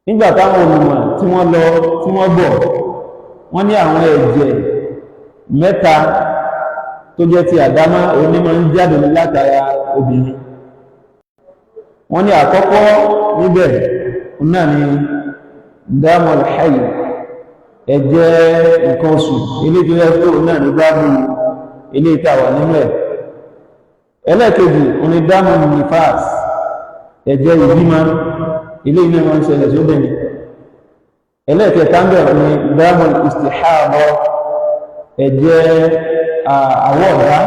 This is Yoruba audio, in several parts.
Nígbà táwọn olùmọ̀ tí wọ́n lọ tí wọ́n bọ̀, wọ́n ní àwọn ẹ̀jẹ̀ mẹ́ta tó jẹ́ ti àdámá onímọ̀ ń jáde látara obìnrin. Wọ́n ní àkọ́kọ́ níbẹ̀ náà ni damul hayd, ẹ̀jẹ̀ nǹkan oṣù, ilé tó yẹ kó náà ní gbádùn ilé ìtawà nínú ẹ̀. Ẹlẹ́ẹ̀kejì oní damun nifas, ẹ̀jẹ̀ ìbímọ, ilé iná máa ń ṣẹlẹ̀ sóbìnrin. Ẹlẹ́ẹ̀kẹta ń bẹ̀rẹ̀ ní damul istihada, ẹ̀jẹ̀ àwọ̀ ọ̀dá,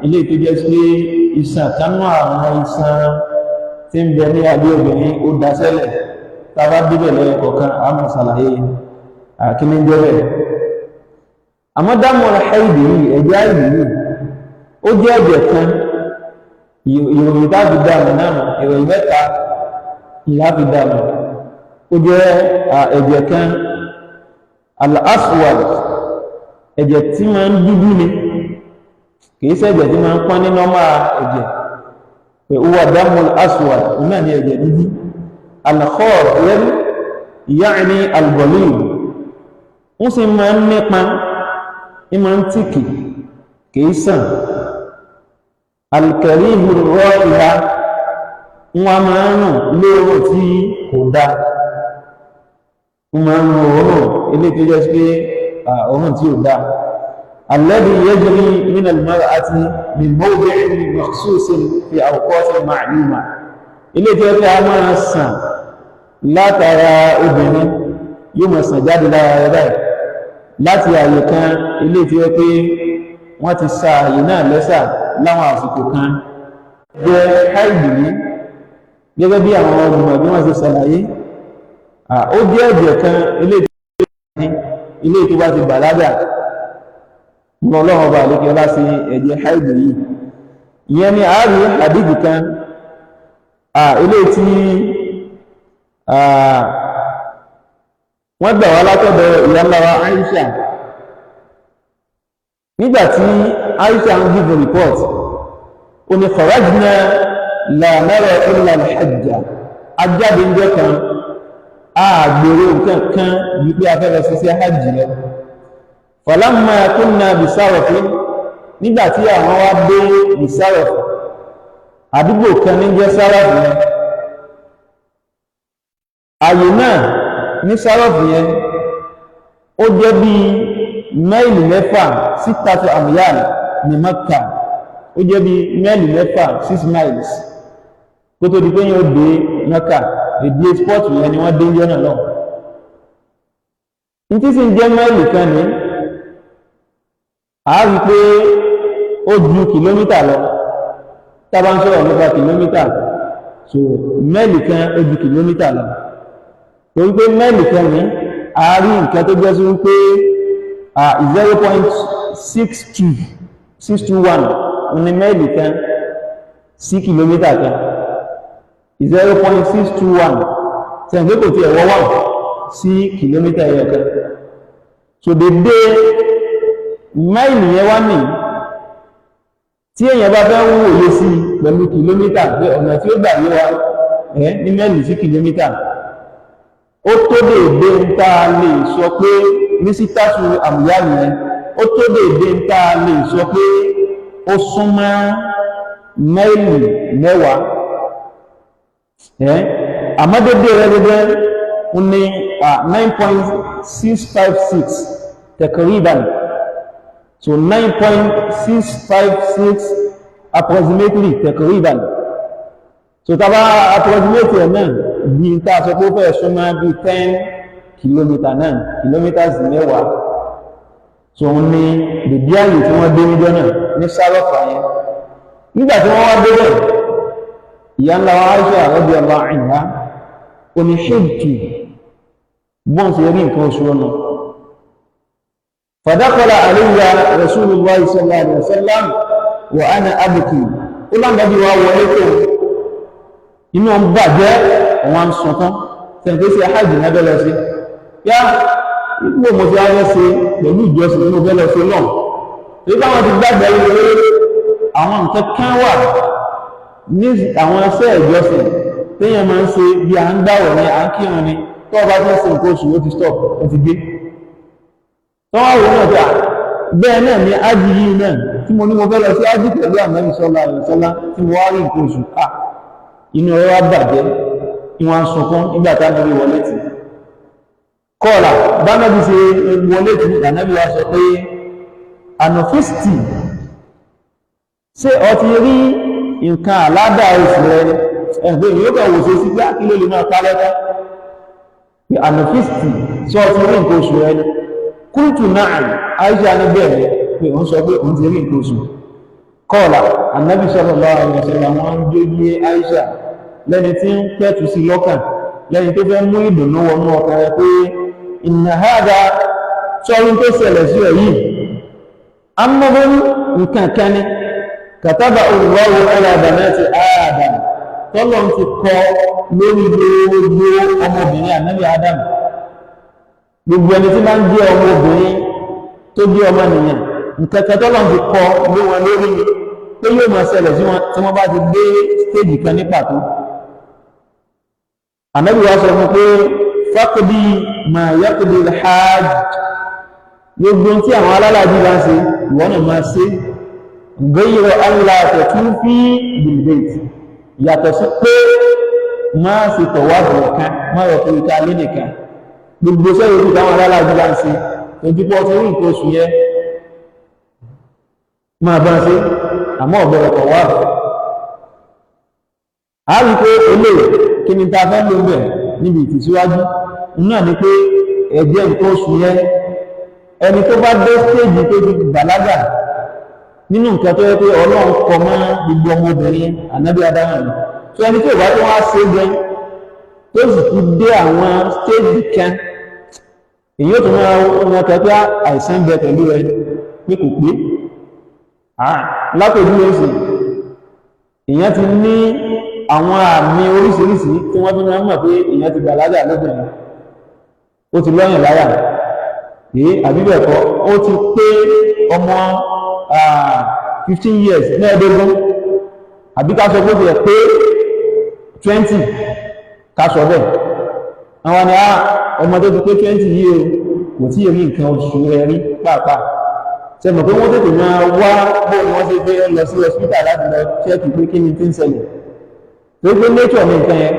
ilé tó jẹ́ sí iṣan kanú àwọn iṣan tí ń bẹ ní abẹ́ obìnrin ó daṣẹ́lẹ̀. Tá a bá débẹ̀ lẹ́yìn kọ̀ọ̀kan, a máa ṣàlàyé àkíní jẹ́ bẹ́ẹ̀. Àmọ́ damul haid yìí, ẹ̀jẹ̀ àìdì yìí, ó jẹ́ ẹ̀jẹ̀ kan. Ìròyìn tá a fi dànù náà, ìròyìn mẹ́ta la fi dànù. Ó jẹ́ ẹ̀jẹ̀ kan, al-aswad, ẹ̀jẹ̀ tí máa ń dúdú ni, kìí ṣẹ̀jẹ̀ tí máa ń pọ́n ní normal ẹ̀jẹ̀ pé huwa damul aswad náà ní ẹ̀jẹ̀ dúdú, al-khatir, ya'ni al-ghalid, ń sì máa ń nípa, ń máa ń tìkì, kìí sàn, al-karihu ar-ra'iha, wọn máa ń rùn lóòrùn tí kò dá, wọ́n máa ń rùn òórùn ilé tó jẹ́ pé òórùn tí ò dá, alladhi yajri min al-mar'ati min mawdi'in makhsusin fi awqatin ma'luma, ilé tó jẹ́ pé a máa sàn látara obìnrin, yóò máa sàn jáde lára rẹ̀ báyìí láti àyè kan, ilé tó jẹ́ pé wọ́n ti sa àyè náà lẹ́sà láwọn àsìkò kan. Jẹ́ haid yìí, gẹ́gẹ́ bí àwọn olùmọ̀ bí wọ́n ṣe ṣàlàyé, ó jẹ́ ẹ̀jẹ̀ kan ilé tó bá ti bàlágà ní Ọlọ́run ọba àlékè ọlá sí ẹ̀jẹ̀ haid yìí. Ìyẹn ni àárí hadith kan, ilé tí wọ́n gbà wá látọ̀dọ̀ ìyá ńlá wa Aisha. Nígbàtí Aisha ń give report, ó ní kharajna la nara illa al-hajja, ajáde ń jẹ́ kan, àgbèrò nǹkan kan wípé a fẹ́ lọ sí hajj lọ. Falamma kunna bisárọ̀fí, nígbàtí àwọn wá dé bisárọ̀fí, àdúgbò kan ní jẹ́ sárọ̀fí yẹn, ààyè náà ní sárọ̀fí yẹn, ó jẹ́ bí máìlì 6, sittatu amyal ní Makka, ó jẹ́ bí máìlì 6, 6 miles, kó tó di pé yóò dé Mẹ́kà. Èdè spot yẹn ni wọ́n dé jẹ́ náà lọ. Ní tí sì ń jẹ́ máìlì 1 ní, a rí pé ó ju kìlómítà lọ. Tá bá ń sọ̀rọ̀ nípa kìlómítà, so máìlì 1 ó ju kìlómítà lọ, torí pé máìlì 1 ní, a rí nǹkan tó jẹ́ sí wípé 0.62621 ní máìlì 1 sí kìlómítà kan, 0.621, sẹ́yìn pé kò tí ẹ̀wọ́ wà sí kìlómítà ẹyọ kan. So dédé máìlì yẹn wá ní, tí èèyàn bá fẹ́ wòye sí pẹ̀lú kìlómítà, pé ọ̀nà tí ó gbà yé wa ẹ́ ní máìlì sí kìlómítà, ó tó dédé ń tá a lè sọ pé ní sittatu amyal yẹn, ó tó dédé ń tá a lè sọ pé ó súnmọ́ máìlì 10 ẹ́. Àmọ́ dédé rẹ̀ gẹ́gẹ́ ń ní 9.656 takriban, so 9.656 approximately, takriban. So tá bá approximate ẹ̀ náà, bí n tá a sọ pé ó fẹ́ súnmọ́ bí 10 kilometre náà, kilometers 10. So ń ní dèbí àyè tí wọ́n dé níjọ́ náà ní sárọ̀fà yẹn. Nígbà tí wọ́n wá débẹ̀, ìyá ńlá wa Aisha radiyallahu anha ó ní hidtu, bọ́n sí rí nǹkan oṣù ọ̀nà. Fadakhala alayya Rasulullah sallallahu alaihi wasallam wa ana abki. Ó lágbàbí wa wọlé tó, inú ọm bàjẹ́, wọn sunkún sẹ́yìn sí hajj náà bẹ́ẹ̀ lọ sí yá ipò mo ti wá ṣe pẹ̀lú ìjọsìn tí mo fẹ́ lọ sí náà, torí káwọn ti gbàgbọ́ ilé àwọn nǹkan kan wà ní àwọn ẹsẹ̀ ìjọsìn téèyàn máa ń ṣe, bí à ń gbàwẹ̀ ní, à ń kírun ni. Tó bá ti ń ṣe nǹkan oṣù, ó ti stop, ó ti gbé. Tọ́wọ́ wò náà pé bẹ́ẹ̀ náà ni ájì yìí náà tí mo ní mo fẹ́ lọ sí ájì pẹ̀lú Ànábì sallallahu alaihi wasallam, tí mo wá rí nǹkan oṣù, à inú rẹ̀ wá bàjẹ́, ìwọ̀n ń sunkún nígbà tá Ànábì wọlé tì. Kọ́ọ̀là bánábì ṣe wọlé tì, Ànábì wá sọ pé, "Ànàfíìsì, ṣé ọ ti rí nǹkan àládà oṣù rẹ?" Ẹ̀gbẹ́ yóò kàn wò ṣe sí pé kí ló lè máa pa lẹ́kọ́ pé, "Ànàfíìsì, ṣé ọ ti rí nǹkan oṣù rẹ ni?" "Qultu na'am." Aisha ní bẹ́ẹ̀, pé òun sọ pé òun ti rí nǹkan oṣù. Kọ́ọ̀là Ànábì sallallahu alaihi wasallam, wọ́n ń jó yé Aisha lẹ́ni tí ń pẹ̀tù sí lọ́kàn, lẹ́ni tó fẹ́ mú ìdùnnú wọnú ọkàn rẹ̀ pé, "Inna hadha", sọ́rin tó ṣẹlẹ̀ sí ẹ̀ yìí, amúhún, nǹkan kan ni, "kataba Allahu ala banati Adam", tọ́lọ́ ti kọ lórí gbogbo ọmọbìnrin Ànábì Adam, gbogbo ẹni tí máa ń jẹ́ ọmọbìnrin tó jẹ́ ọmọnìyàn, nǹkan kan tọ́lọ́ ti kọ lé wọn lórí pé yóò máa ṣẹlẹ̀ sí wọn tí wọ́n bá ti dé stage kan ní pàtó. Ànábì wa sọ fún pé, "Faqdi ma yaqdi al-hajj", gbogbo tí àwọn alálàájì bá ń ṣe, ìwọ náà máa ṣe, "ghayra alla tatufi bil bayt", yàtọ̀ sí pé máa ṣe tọ̀wáàfù ọ̀kan, máa rọ̀ pé ìta lé nìkan. Gbogbo sẹ́yìn ojú táwọn alálàájì bá ń ṣe, ojúpọ̀ tí rí nǹkan oṣù yẹn, máa bá ń ṣe, àmọ́ ọ̀gbọ̀rọ̀ tọ̀wáàfù. A rí pé eléyìí, kí ni ta fẹ́ ló bẹ̀ níbi ìtìsíwájú náà ni pé ẹ̀jẹ̀ nǹkan oṣù yẹn, ẹni tó bá dé stage tó ti bàlágà, nínú nǹkan tó yẹ pé Ọlọ́run kọ mọ́ gbogbo ọmọbìnrin Ànábì Ádámù ni. Tó ẹni tí ò bá tó wá ṣe gan, tó sì ti dé àwọn stage kan, èyí ó tún máa wọn kẹ pé àìsàn bẹ pẹ̀lú rẹ, pé kò pé. Lápèjú oṣù, èèyàn ti ní àwọn àmì oríṣiríṣi tí wọ́n fi máa ń mọ̀ pé èèyàn ti bàlágà lóbìnrin. Ó ti lọ́yàn láyà èé, àbí bẹ́ẹ̀ kọ́, ó ti pé ọmọ 15 years, 15, àbí ká sọ pé ó ti ẹ̀ pé 20, ká sọ bẹ́ẹ̀. Àwọn ni ọmọ tó ti pé 20 yìí o, kò tí ì rí nǹkan oṣù rẹ̀ rí pàápàá. Ṣe mọ̀ pé wọ́n tètè máa wá bó ni wọ́n ṣe fẹ́ lọ sí hospital láti lọ check pé kí ni tí ń ṣẹlẹ̀, tó pé nature ní nǹkan yẹn.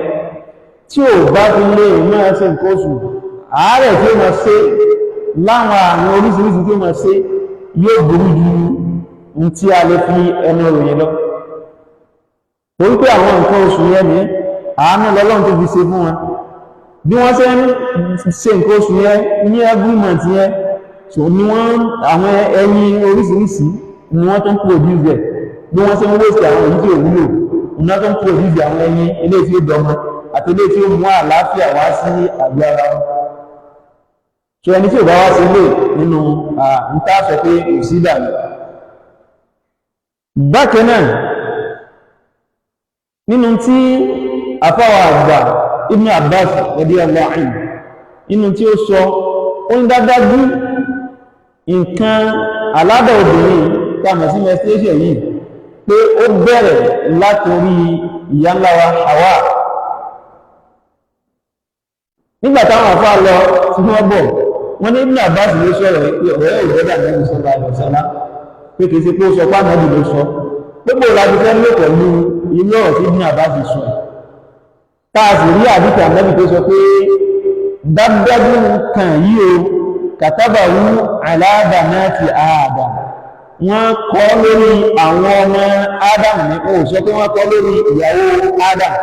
Tí ò bá fi lè máa ṣe nǹkan oṣù, àárẹ̀ tí ó máa ṣe láwọn àrùn oríṣiríṣi tí ó máa ṣe yóò burú ju ohun tí a lè fi ẹnu ròyìn lọ, torí pé àwọn nǹkan oṣù yẹn ní àánú lọ́lọ́run tó fi ṣe fún wọn. Bí wọ́n ṣe ń ṣe nǹkan oṣù yẹn ní every month yẹn, so ni wọ́n àwọn ẹyin oríṣiríṣi ni wọ́n tó ń produce ẹ̀. Bí wọ́n ṣe ń waste àwọn èyí tí ò wúlò, iná tó ń produce àwọn ẹyin eléyìí tí ó dọmọ àti eléyìí tí ó mú àlàáfíà wá sí àgọ́ ara wọn. So ẹni tí ò bá wá sí ilé nínú ń tá sọ pé kò sí dànù. Bákan náà, nínú tí àfáwà àgbà Ibn Abbas radiyallahu anhu, nínú tí ó sọ, ó ń dádájú nǹkan aládà obìnrin tá a mọ̀ sí menstruation yìí, pé ó bẹ̀rẹ̀ látorí ìyá ńlá wa Hawa. Nígbà táwọn àfáà lọ tí wọ́n bọ̀, wọ́n ní Ibn Abbas ló sọ̀rọ̀ pé ọ̀rẹ́ ìrẹ́dà Nabi sallallahu alaihi wasallam, pé kìí ṣe pé ó sọ pé Ànábì ló sọ, pé láti fẹ́ lò pẹ̀lú ilé ọ̀rọ̀ tí Ibn Abbas sọ, tá a sì rí àdìsí Ànábì tó sọ pé dájúdájú nǹkan yìí o, katabahu ala banati Adam, wọ́n kọ́ lórí àwọn ọmọ Adam ní. Ó sọ pé wọ́n kọ́ lórí ìyàwó Adam,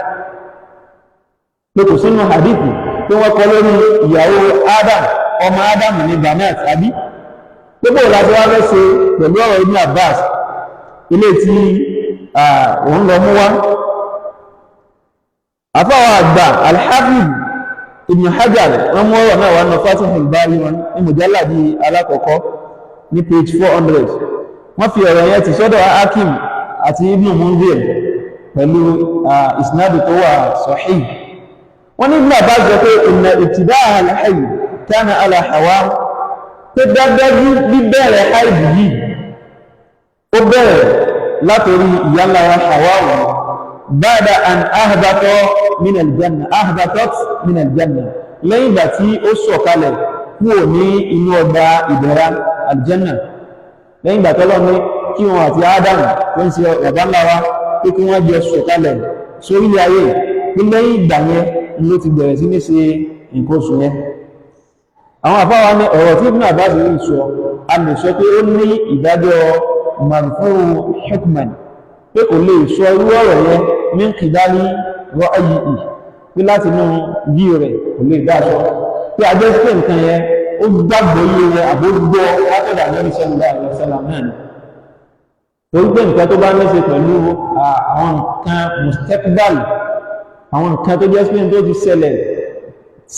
pé kò sínú hadithi pé wọ́n kọ́ lórí ìyàwó Adam. Ọmọ Adam ní banat, àbí? Pé bóò láti wá fẹ́ ṣe pẹ̀lú ọ̀rọ̀ Ibn Abbas ilé tí òun lọ mú wá? Àfáwà àgbà Al-Hafiz Ibn Hajar, wọ́n mú ọ̀rọ̀ náà wá ní Fathul Bari wọn ní mujalladi alákọ̀ọ́kọ́ ní page 400. Wọ́n fi ọ̀rọ̀ yẹn ti sọ́dọ̀ Hakim àti Ibn Munzir pẹ̀lú isnadu tó wà sahih. Wọ́n ní Ibn Abbas sọ pé inna ibtida'a al-hayd kana ala Hawa, pé dájú bíbẹ̀rẹ̀ haid yìí, ó bẹ̀rẹ̀ látòrí ìyá ńlá wa Hawa wọn, ba'da an ahbata min al-janna, ahbatat min al-janna. Lẹ́yìn ìgbà tí ó sọ̀kalẹ̀ kúrò ní inú ọgbà ìdẹ̀ra aljanna, lẹ́yìn ìgbà tọ́lọ́ ní kí wọn àti Adam tó ń ṣe bàbá ńlá wa pé kí wọ́n jẹ sọ̀kalẹ̀ sórílẹ̀ ayé, pé lẹ́yìn ìgbà yẹn ló ti bẹ̀rẹ̀ sí ní ṣe nǹkan oṣù yẹn. Àwọn àfáwa ní ọ̀rọ̀ tí Ibn Abbas ń sọ, a lè sọ pé ó ní ìdájọ́ marfu hukman, pé kò lè sọ irú ọ̀rọ̀ yẹn min qibali ra'yihi, pé láti inú bí rẹ̀ kò lè dá sọ, pé a jẹ́ pé nǹkan yẹn ó gbàgbọ́ yé rẹ̀ àbó gbọ́ látọ̀dọ̀ Ànábì sallallahu alaihi wasallam náà ni. Torí pé nǹkan tó bá ní ṣe pẹ̀lú àwọn nǹkan mustaqbal, àwọn nǹkan tó jẹ́ pé tó ti ṣẹlẹ̀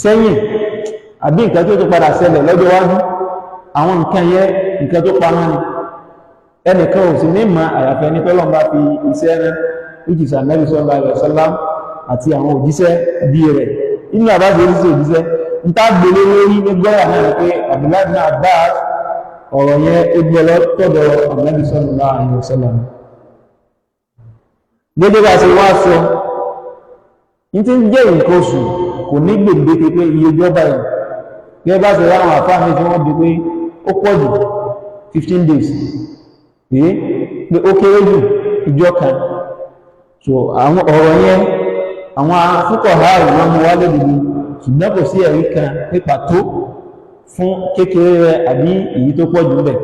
sẹ́yìn àbí nǹkan tó ti padà ṣẹlẹ̀ lọ́jọ́ iwájú, àwọn nǹkan yẹn, nǹkan tó pamọ́ ni. Ẹnìkan ò sì ní mọ̀ àyàfẹ́ ní pẹ́lọ́n bá fi iṣẹ́ rẹ̀, which is Ànábì sallallahu alaihi wasallam àti àwọn òjíṣẹ́ bí rẹ̀. Inú àbáṣe oríṣi òjíṣẹ́ ń tá gbélé lórí ní gbọ́yà náà pé Abdullahi ibn Abbas, ọ̀rọ̀ yẹn ó gbé lọ́tọ̀dọ̀ Ànábì sallallahu alaihi wasallam. Gẹ́gẹ́ bá ṣe wá sọ, ní tí ń jẹ́ nǹkan oṣù kò ní gbèǹdéke pé iye ọjọ́ báyìí. Gẹ́gẹ́ bá ṣe ráwọn àfáà mi tí wọ́n di pé ó pọ̀ jù 15 days, èé pé ó kéré jù ìjọ kan. So àwọn ọ̀rọ̀ yẹn, àwọn fuqaha wọn mú wá lódìdí, ṣùgbọ́n kò sí ẹ̀rí kan ní pàtó fún kékeré rẹ̀ àbí èyí tó pọ̀ jù bẹ̀.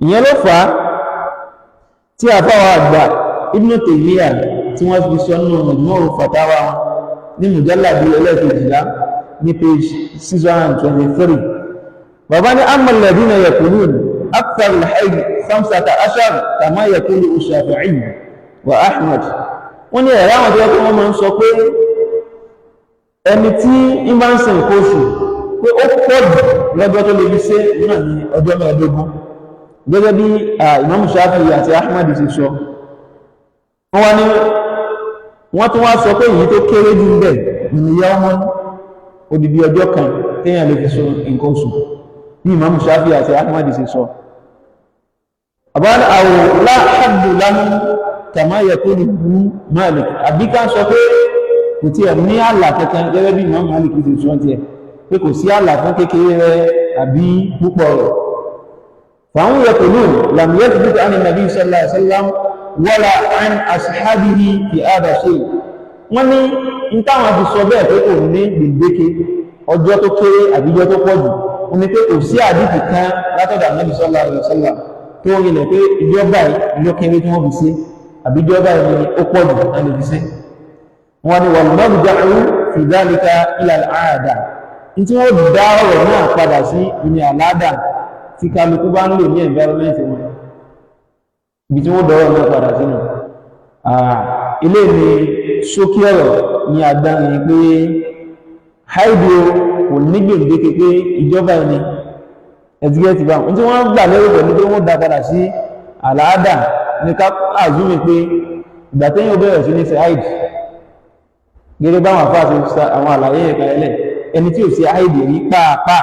Ìyẹn ló fà á tí àfáwà àgbà Ibn Taymiyyah tí wọ́n fi sọ nínú Majmu' Fatawa wọn ní mujalladi ẹlẹ́ẹ̀kejìlá ní page 623. Bàbá ní amma alladhina yaqulun akthar al-hayd 15 kama yaqulu Shafi'i wa Ahmad. Wọ́n ní ẹ̀rọ àwọn tó yẹ kí wọ́n máa ń sọ pé ẹni tí ń bá ń ṣe nǹkan oṣù, pé ó pọ̀ jù lọ́jọ́ tó lè fi ṣe náà ní ọjọ́ 15, gẹ́gẹ́ bí Imam Shafi'i àti Ahmad ti sọ. Wọ́n wá ní wọ́n tún wá sọ pé èyí tó kéré jù bẹ́ẹ̀ ní yawmun, odidi ọjọ́ kan téèyàn lè fi so nǹkan oṣù, bí Imam Shafi'i àti Ahmad ti sọ. Àbáwọn àwò la haddu lahu kama yaqulu Malik, àbí ká sọ pé kò tí ẹ̀ ní àlà kankan, gẹ́gẹ́ bí Imam Malik ti sọ tiẹ̀, pé kò sí àlà fún kékeré rẹ̀ àbí púpọ̀ rẹ̀. Fàwọn yaqulun lam yathbut an nabi sallallahu alaihi wasallam wala an ashabihi fi hadha shay. Wọ́n ní n táwọn fi sọ bẹ́ẹ̀ pé kò ní gbèǹdéke ọjọ́ tó kéré àbíjọ́ tó pọ̀ jù, wọ́n ní pé kò sí àdìsí kan látọ̀dọ̀ Ànábì sallallahu alaihi wasallam tó rinlẹ̀ pé ìjọ báyìí ló kéré tí wọ́n fi ṣe, àbíjọ́ báyìí ni ó pọ̀ jù náà lè fi ṣe. Wọ́n ní wal marja'u fi dhalika ila al-'ada, ní tí wọ́n dá ọ̀rọ̀ náà padà sí ìní àládà tí kálukú bá ń lò ní environment wọn, ibi tí wọ́n dọ̀rọ̀ náà padà sínú ilé ní. Ṣókí ọ̀rọ̀ ní agbárin pé haidu kò ní gbèǹdéke pé ìjọba ẹni ẹ̀tígẹ́tì bá wọn tí wọ́n gbà lérò pẹ̀lú pé wọ́n dá padà sí àlàádà ní ká àzúmi pé ìgbà téèyàn bẹ̀rẹ̀ sí ní ṣe haid, gẹ́gẹ́ báwọn àfáà ti sa àwọn àlàyé ẹ̀ka ẹlẹ̀, ẹni tí ò ṣe haid rí pàápàá,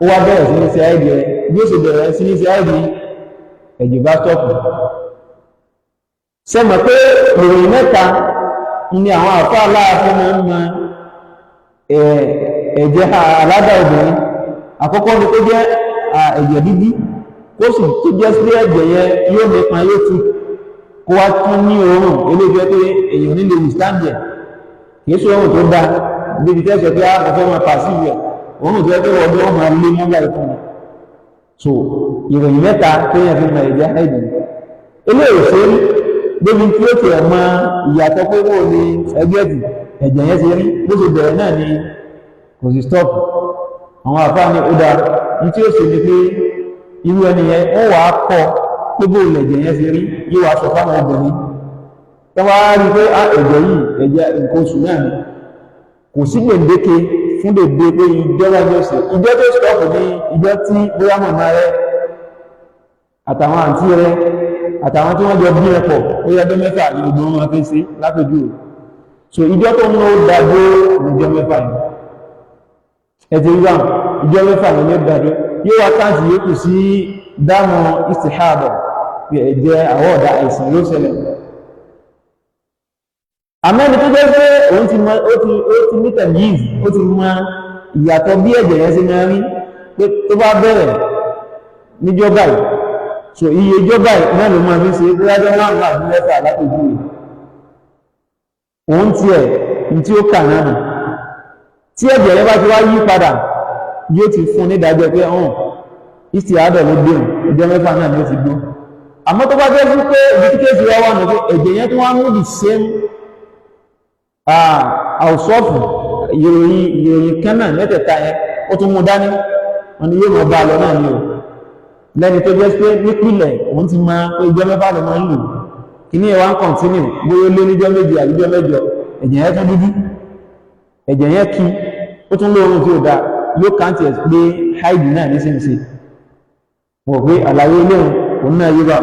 ó wá bẹ̀rẹ̀ sí ní ṣe haid rẹ̀. Bí ó ṣe bẹ̀rẹ̀ sí ní ṣe haid, ẹ̀jẹ̀ bá stop. Sẹ́mọ̀ pé ìròyìn mẹ́ta ni àwọn àfáà láàfin máa ń mọ ẹ̀jẹ̀ aládà obìnrin? Àkọ́kọ́ ni kó jẹ́ ẹ̀jẹ̀ dídí, kó sì tó jẹ́ sí ẹ̀jẹ̀ yẹn yóò nípa, yóò tù, kó wá tún ní òórùn eléyìí pé èèyàn nílé withstand ẹ̀. Kìí ṣe òórùn tó dáa débi tẹ́ sọ pé á mo fẹ́ máa pàṣípù ẹ̀, òórùn tó yẹ pé wọ́n wọ́n máa lé mọ́ báyìí fún mi. So ìròyìn mẹ́ta tó yẹ fi mọ ẹ̀jẹ̀ ẹ̀dùn eléyìí ṣe rí débi tí ó tiẹ̀ mọ ìyàtọ̀ pé wọ́n ní ẹgbẹ́ ẹ̀jẹ̀ yẹn ṣe rí. Bó ṣe bẹ̀rẹ̀ náà ni kò sì stop. Àwọn àfáà ní ó dáa, ní tí ó ṣe ni pé irú ẹni yẹn, ó wàá kọ pé bó lẹ̀jẹ̀ yẹn ṣe rí, yóò wá sọ fáwọn obìnrin tó wá rí pé ẹ̀jẹ̀ yìí, ẹ̀jẹ̀ nǹkan oṣù náà ni. Kò sí gbèǹdéke fún dèdè pé ìjọba ní ọ̀sẹ̀ ìjọ tó stop ní ìjọ tí bóyá màmá rẹ àtàwọn àǹtí rẹ àtàwọn tí wọ́n jọ bí ẹ pọ̀, ó yẹ ọdún 6 ní gbogbo wọn máa fi ṣe lápèjú. So ìjọ tó ń lọ dájú ìjọ 6 yìí, ẹ ti rí báwọn, ìjọ 6 ní ó dájú, yóò wá káàtì yókù sí dámọ̀ istihada, pé ẹ̀jẹ̀ àwọ̀ ọ̀dà àìsàn ló ṣẹlẹ̀. Àmẹ́ni tó jẹ́ pé òun ti mọ, ó ti ní tẹ̀míìz, ó ti mọ ìyàtọ̀ bí ẹ̀jẹ̀ yẹn ṣe máa rí, pé tó bá bẹ̀rẹ̀ níjọ́ báyìí, so iye ìjọ́ báyìí náà ló máa fi ṣe, bóyá jẹ́ márùn-ún àbí mẹ́fà lápèjúwe, òun tiẹ̀ ní tí ó kà náà nù. Tí ẹ̀jẹ̀ yẹn bá ti wá yí padà, yóò ti fún nídàájọ́ pé ọ̀hún istihada ló gbé òun, ìjọ 6 náà ni ó ti gbó. Àmọ́ tó bá jẹ́ sí pé ibi tí case wá wà ní pé ẹ̀jẹ̀ yẹn tó wá mú the same àwòsọ́ọ̀fù, ìròyìn kan náà mẹ́tẹ̀ẹ̀ta yẹn, ó tún mú dání, wọn ni yóò mọ̀ bá a lọ náà ni o. Lẹ́ni tó jẹ́ pé nípìnlẹ̀ òun ti máa pé ìjọ 6 ló máa ń lò, kìíní ẹ̀ wá ń continue, bóyá ó lé níjọ́ 7 àbí ìjọ 8, ẹ̀jẹ̀ yẹn tún dúdú, ẹ̀jẹ̀ yẹn kí ó tún lóorùn tí ó dáa, yóò count ẹ̀ pé haid náà ní sínsìn. Wọ́n pé àlàyé ilé òun náà yé bá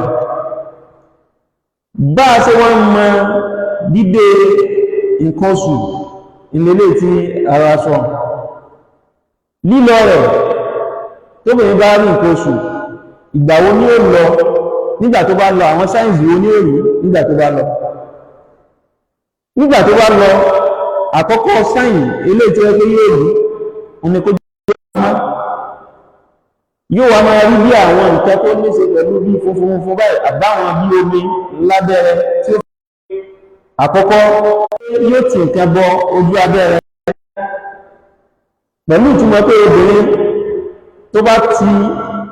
bá a ṣe. Wọ́n mọ dídé nǹkan oṣù ìlélẹ̀ tí ara sọ lílọ rẹ̀. Tóbìnrin bá rí nǹkan oṣù, ìgbà wo ni ó lọ? Nígbà tó bá lọ, àwọn signs wo ni ó rí nígbà tó bá lọ? Nígbà tó bá lọ, àkọ́kọ́ sign eléyìí tí wọ́n pé yóò rí òun ni kó jẹ́ ọmọ yóò wá máa rí bí àwọn nǹkan tó ní ṣe pẹ̀lú bí funfun funfun báyìí, àbáwọn bí omi lábẹ́rẹ́ tí ó àkọ́kọ́ yóò ti nǹkan bọ ojú abẹ́rẹ́, pẹ̀lú ìtumọ̀ pé obìnrin tó bá ti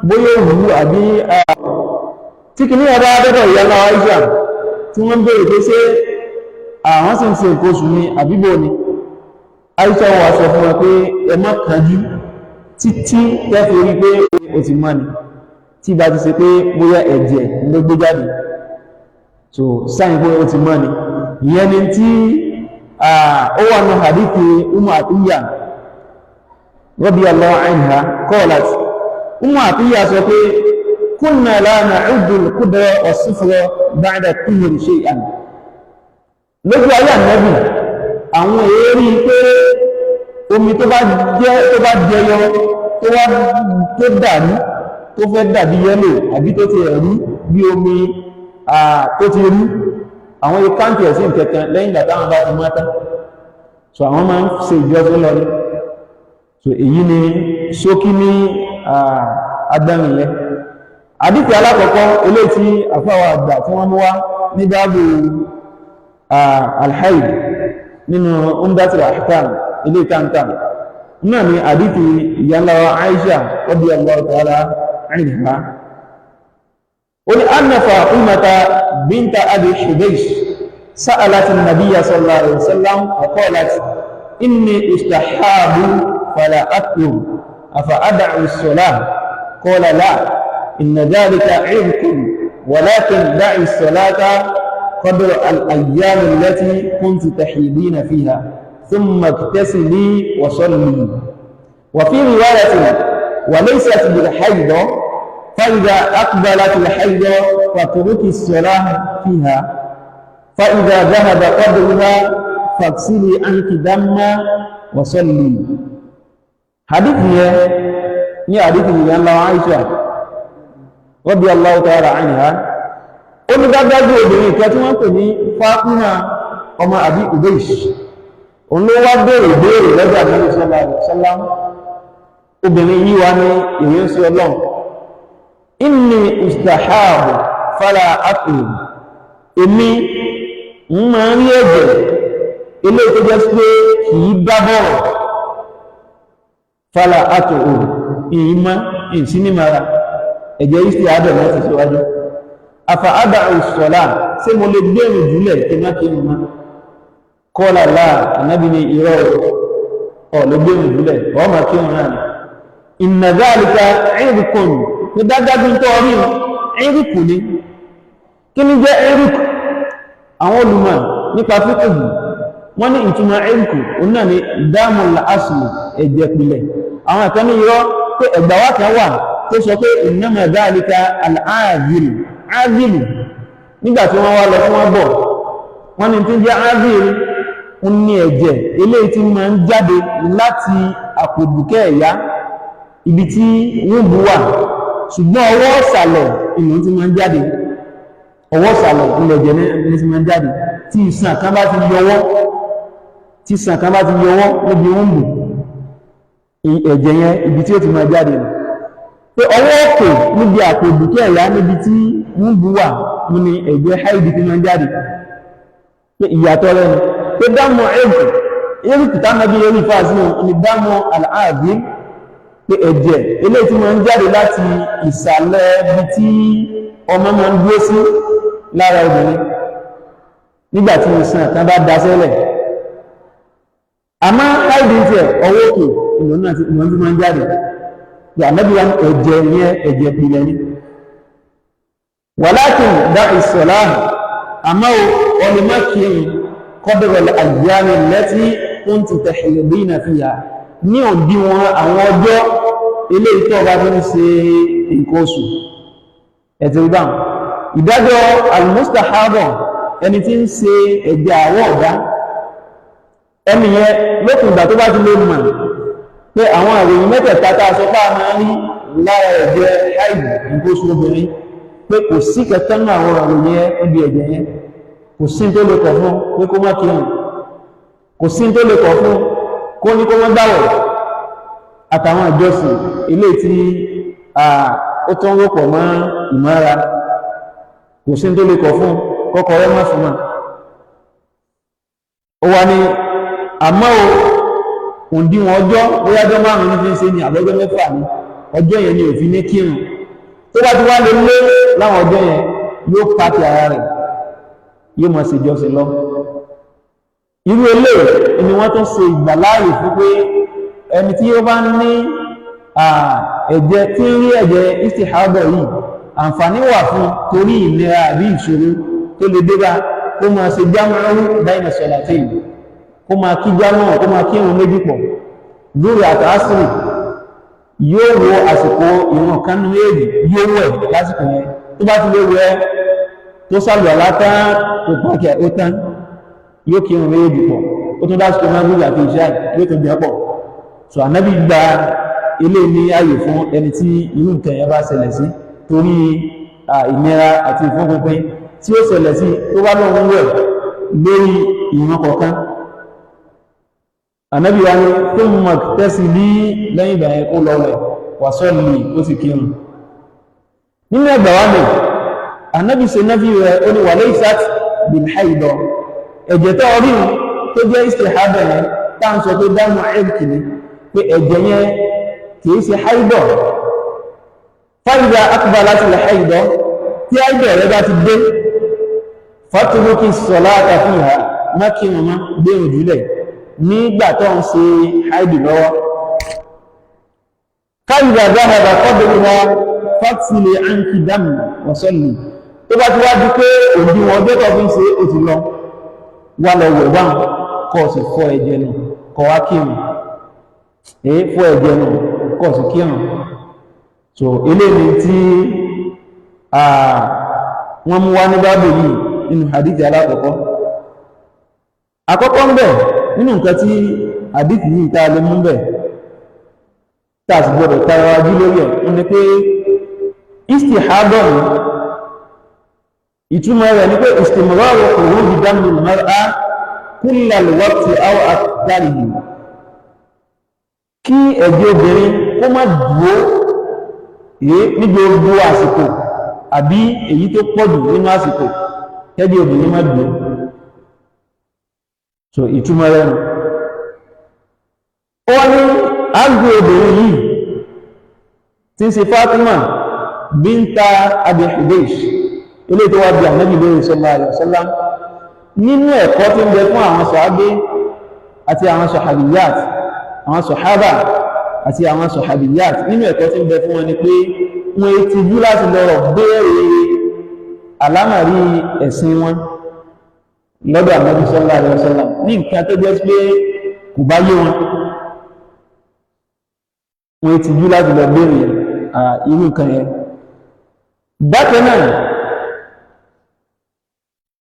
bóyá òwú àbí tí kìíní ọba dọ́dọ̀ ìyá náà Aisha, tí wọ́n ń béèrè pé ṣé àwọn sì ń ṣe nǹkan oṣù ni àbíbò ni, Aisha wà sọ fún wọn pé ẹ má kánjú títí tẹ́fì rí pé ó ti mọ́ ni, tí bá ti ṣe pé bóyá ẹ̀jẹ̀ ló gbé jáde, so sign pé ó ti mọ́ ni. Ìyẹn ni tí ó wà ní hadithi Umu Atiyya radiyallahu anha. Qalat, Umu Atiyya sọ pé kunna la na'uddu al-qudra was-sufra ba'da at-tuhri shay'an. Lójú ayé Ànábì, àwọn èérí pé omi tó bá jẹ́, tó bá jẹyọ, tó wá tó dàrú, tó fẹ́ dàbí yellow, àbí tó ti ẹ̀rú bí omi tó ti rú, àwọn count ẹ̀ sí nǹkankan lẹ́yìn ìgbà táwọn bá ti mọ́ tán. So àwọn máa ń ṣe ìjọsìn lọ ní. So èyí ni ṣókí ní agbẹ́rin yẹn. Àdìsí alákọ̀ọ́kọ́ eléyìí tí àfáwà àgbà tí wọ́n mú wá ní báàbù alhaid nínú Umdatul Ahkam ilé ìtàntàn náà ni àdìsí ìyá ńlá wa Aisha radiyallahu ta'ala anha. Ó ní anna Fatimata binta Abi Hubaysh sa'alat an-nabiyya sallallahu alaihi wasallam wa qalat: inni ustahabu fala athur, afa ad'u as-salah? Qala: la, inna dhalika 'irqun, walakin da'i as-salata قدر الأيام التي كنت تحيدين فيها، ثم اغتسلي وصلي. وفي رواية: وليست بالحيضة، فإذا أقبلت الحيضة فاتركي الصلاة فيها، فإذا ذهب قدرها فاغسلي عنك دم وصلي. حديث ní حديث ìyá ńlá Aisha radiyallahu ta'ala anha. Ó ní dájájú obìnrin kan tí wọ́n pè ní Fatima ọmọ Abi Ubaysh, òun ló wá béèrè béèrè lọ́dọ̀ Ànábì sallallahu alaihi wasallam. Obìnrin yìí wá ní ìrìn sí Ọlọ́run, inni ustahabu fala athur, èmi ń máa ń rí ẹ̀jẹ̀ ilé tó jẹ́ pé kì í bá bọ̀rọ̀, fala athur, ìyí mọ́ ìsí ní mara ẹ̀jẹ̀ istihada láti síwájú, afa ada'u as-salah, ṣé mo lè gbé ìrìn jùlẹ̀ kí má kí n mọ́? Qala la, Ànábì ní irọ́, ọ̀ lè gbé ìrìn jùlẹ̀, ọ̀ máa kí wọn náà ni. Inna dhalika 'irqun, ní dájájú tó rí irqu ni. Kí ni jẹ́ irq? Àwọn olùmọ̀ nípa fíkìhì, wọ́n ní ìtumọ̀ irqu òun náà ni damul asli, ẹ̀jẹ̀ pilẹ̀. Àwọn kan ní irọ́, pé ẹ̀gbà wá kan wà tó sọ pé innama dhalika al-'azil. Azil, nígbà tí wọ́n wá lọ fún wọn bọ̀, wọ́n ní tí ń jẹ́ azil ń ní ẹ̀jẹ̀ eléyìí tí máa ń jáde láti àpòbùkẹ́ ẹ̀yà, ibi tí wọ́n bú wà, ṣùgbọ́n ọwọ́ ọ̀sàlẹ̀ ìlú tí máa ń jáde, ọwọ́ ọ̀sàlẹ̀ ilẹ̀ ẹ̀jẹ̀ ní tí máa ń jáde. Tí ìsàn kan bá ti yọwọ́, tí ìsàn kan bá ti yọwọ́ níbi wúńbù, ẹ̀jẹ̀ yẹn ibi tí ó ti máa jáde nù. Pé ọwọ́ òkè níbi àpò ìbùkẹ́ ẹ̀yà, níbi tí wúńbù wà, ní ẹ̀jẹ̀ haidi ti máa jáde. Pé ìyàtọ̀ rẹ̀ ni pé dámọ̀ ẹ̀jẹ̀ erùkù tánàbí erù fàásí ní dámọ̀ àlàáàbí, pé ẹ̀jẹ̀ eléyìí tí máa ń jáde láti ìsàlẹ̀ ibi tí ọmọ máa ń dúró sí lára obìnrin nígbà tí ìsàn kan bá da sẹ́lẹ̀. Àmọ́ haidi tiẹ̀, ọwọ́ òkè ìlú náà ti máa ń jáde. Pé ànábì wa, ẹ̀jẹ̀ yẹn ẹ̀jẹ̀ ìpìlẹ̀ ni. Walakin dá ìsọ̀lá, àmọ́ ọlọ́mọ́kìrin qadra al-ayyam allati kunti tahidina fiha, ní òdiwọ̀n àwọn ọjọ́ eléyìí tó bá fi ń ṣe nǹkan oṣù. Ẹ̀tì rí báwọn ìdájọ́ al-mustahaba, ẹni tí ń ṣe ẹ̀jẹ̀ àwọ̀ ọ̀dá, ẹni yẹn lókùn ìgbà tó bá ti lè mọ̀ pé àwọn àròyìn mẹ́tẹ̀ẹ̀ta tá a sọ pé a máa ń rí lára ẹ̀jẹ̀ haid, nǹkan oṣù obìnrin, pé kò sí kẹtẹ́ nínú àwọn àròyìn yẹn níbi ẹ̀jẹ̀ yẹn, kò sí tó lè kọ̀ fún pé kó má kírun, kò sí tó lè kọ̀ fún kó ní kó má gbàwẹ̀ àtàwọn ìjọsìn ilé tí ó tó ń rọ̀pọ̀ mọ́ ìmọ́ra, kò sí tó lè kọ̀ fún kọ́kọ́ rẹ̀ má fún wa. Ó wá ní àmọ́ o, òǹdíwọ̀n ọjọ́, bóyá ọjọ́ 5 ní fi ń ṣe ní àbọ́jọ́ 6 ní, ọjọ́ yẹn ni òfin ní kírun. Tó bá ti wá lè lé láwọn ọjọ́ yẹn, yóò pàtì ara rẹ̀, yóò máa ṣe ìjọsìn lọ. Irú eléyìí ni wọ́n tún ṣe ìgbàláàyè fún pé ẹni tí ó bá ní ẹ̀jẹ̀ tí ń rí ẹ̀jẹ̀ istihada yìí, àǹfààní wà fún torí ìnira àbí ìṣòro tó lè dé bá, kó máa ṣe jámọ́rún bayna salatayn, kó máa kí jámọ́, kó máa kí irun méjì pọ̀, lórí àtàásìrì. Yóò wo àsìkò ìrun kan nínú èdè, yóò wẹ̀ lásìkò yẹn. Tó bá ti lè wẹ̀, tó sàlù àlátá, tó pàkì, ó tán, yóò kí irun méjì pọ̀. Ó tún dásìkò Maghrib àti ìṣá, yóò tún jẹ́ pọ̀. So ànábì gba ilé ní ààyè fún ẹni tí irú nǹkan yẹn bá ṣẹlẹ̀ sí, torí ìnira àti ìfúnpinpin tí ó ṣẹlẹ̀ sí tó bá lóun wẹ̀ lórí ìran kọ̀ọ̀kan. Ànábì wa ní thumma ightasili, lẹ́yìn ìgbà yẹn kó lọ wẹ̀, wa salli, ó sì kírun. Nínú ẹgbà wa mi, ànábì ṣe náà fi rẹ̀, ó ní wa laysat bil haida, ẹ̀jẹ̀ tó rí tó jẹ́ istihada yẹn tá à ń sọ pé dámù ẹ̀kì ni, pé ẹ̀jẹ̀ yẹn kìí ṣe haidọ̀. Fa idha aqbalat al haidọ̀, tí haidọ̀ rẹ̀ bá ti dé, fatruki salata fiha, má kírun má gbé ìjúlẹ̀ nígbà tó ń ṣe haidu lọ́wọ́. Fa idha dhahaba qadruha faghsili anki dam wa salli. Tó bá ti wá di pé òdiwọ̀n ọjọ́ tó fi ń ṣe ó ti lọ, wá lọ wẹ̀ báwọn, kọ́ sì fọ ẹ̀jẹ̀ nù, kọ́ wá kírun. Èé fọ ẹ̀jẹ̀ nù, kọ́ sì kírun. So eléyìí tí wọ́n mú wá ní báàbò yìí nínú hadithi alákọ̀ọ́kọ́. Àkọ́kọ́ ń bẹ̀ nínú nǹkan tí hadithi yìí tá a lè mú bẹ̀, tá a sì gbọdọ̀ tara wájú lórí ẹ̀, ní pé istihadọ̀ ní ìtumọ̀ rẹ̀ ní pé istimraru khuruji dammi al-mar'a kulla al-waqti aw aktharihi, kí ẹ̀jẹ̀ obìnrin kó má dúró ní gbogbo àsìkò àbí èyí tó pọ̀jù nínú àsìkò, kẹ́jẹ̀ obìnrin má dúró. So ìtumọ̀ rẹ̀ nù. Ó ní àgbò obìnrin yìí tí ń ṣe Fatima bínta Abi Hubaysh, ilé tó wá bí ànábì lórí sallallahu alaihi wasallam. Nínú ẹ̀kọ́ tí ń bẹ fún àwọn sàábé àti àwọn sọ̀hàbíyàt, àwọn sọ̀hábà àti àwọn sọ̀hàbíyàt, nínú ẹ̀kọ́ tí ń bẹ fún wọn ni pé wọ́n ti jú láti lọ́rọ̀ béèrè àlámàrí ẹ̀sìn wọn lọ́dọ̀ ànábì sallallahu alaihi wasallam ní nǹkan tó jẹ́ pé kò bá yé wọn. Wọ́n ti jú láti lọ béèrè irú nǹkan yẹn. Bákan náà,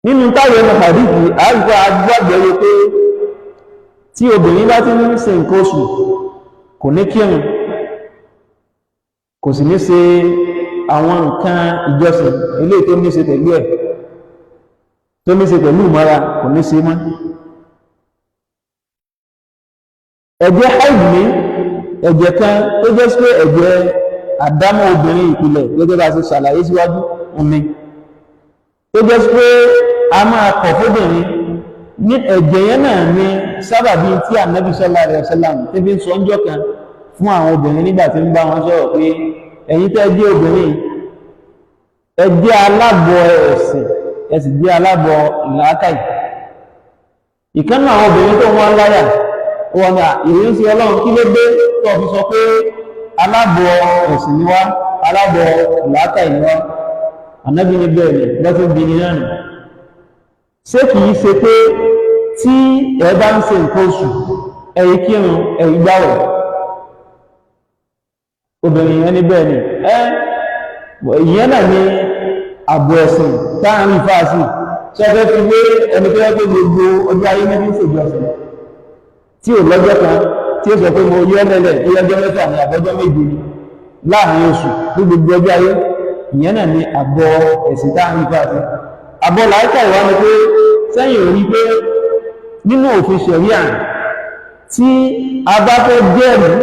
nínú táwọn ẹnu hadithi àgbà agbágbẹ̀rẹ̀ pé tí obìnrin bá ti ń ṣe nǹkan oṣù, kò ní kírun, kò sì ní ṣe àwọn nǹkan ìjọsìn eléyìí tó ní ṣe pẹ̀lú ẹ̀. tó ní ṣe pẹ̀lú ìmọ́ra kò ní ṣe mọ́. Ẹ̀jẹ̀ haid ní ẹ̀jẹ̀ kan tó jẹ́ sí pé ẹ̀jẹ̀ àdámọ́ obìnrin ìpìlẹ̀ gẹ́gẹ́ bá ṣe ṣàlàyé síwájú omi tó jẹ́ sí pé a máa kọ̀ fóbìnrin ní ẹ̀jẹ̀ yẹn náà ní sábàbí tí Ànábì sallallahu alaihi wasallam tí fi ń sọ ńjọ́ kan fún àwọn obìnrin nígbà tí ń bá wọn sọ̀rọ̀ pé ẹ̀yin tẹ́ jẹ́ obìnrin, ẹ jẹ́ alábọ̀ ẹ̀sìn, ẹ sì jẹ́ alábọ̀ làákàyè. Ìkan náà àwọn obìnrin tó wọ́n láyà wọn ni ìrírí sí Ọlọ́run, kí ló dé tó fi sọ pé alábọ̀ ẹ̀sìn ni wá, alábọ̀ làákàyè ni wá? Ànábì ní bẹ́ẹ̀ ni lọ́tún bí ní náà nù. Ṣé kìí ṣe pé tí ẹ bá ń ṣe nǹkan oṣù, ẹ̀yin kírun, ẹ̀yin gbàwẹ̀? Obìnrin yẹn ní bẹ́ẹ̀ ni. Ẹ ìyẹn náà ni àbọ̀ ẹ̀sìn táàrin fáàsì ṣe fẹ́ fi wé ẹni tó yẹ pé gbogbo ọjọ́ ayé ní ṣèjọsìn tí ò lọ́jọ́ kan tí ó sọ pé mo yọ́ lẹ́lẹ̀ ní ọjọ́ 6 ní àbọ́jọ́ 7 ni láàrin oṣù ní gbogbo ọjọ́ ayé. Ìyẹn náà ni àbọ̀ ẹ̀sìn táàrin fáàsì. Àbọ̀ làákà ìwá ni pé sẹ́yìn ò rí pé nínú òfin ṣẹ̀ríà tí a bá fẹ́ jẹ́rìí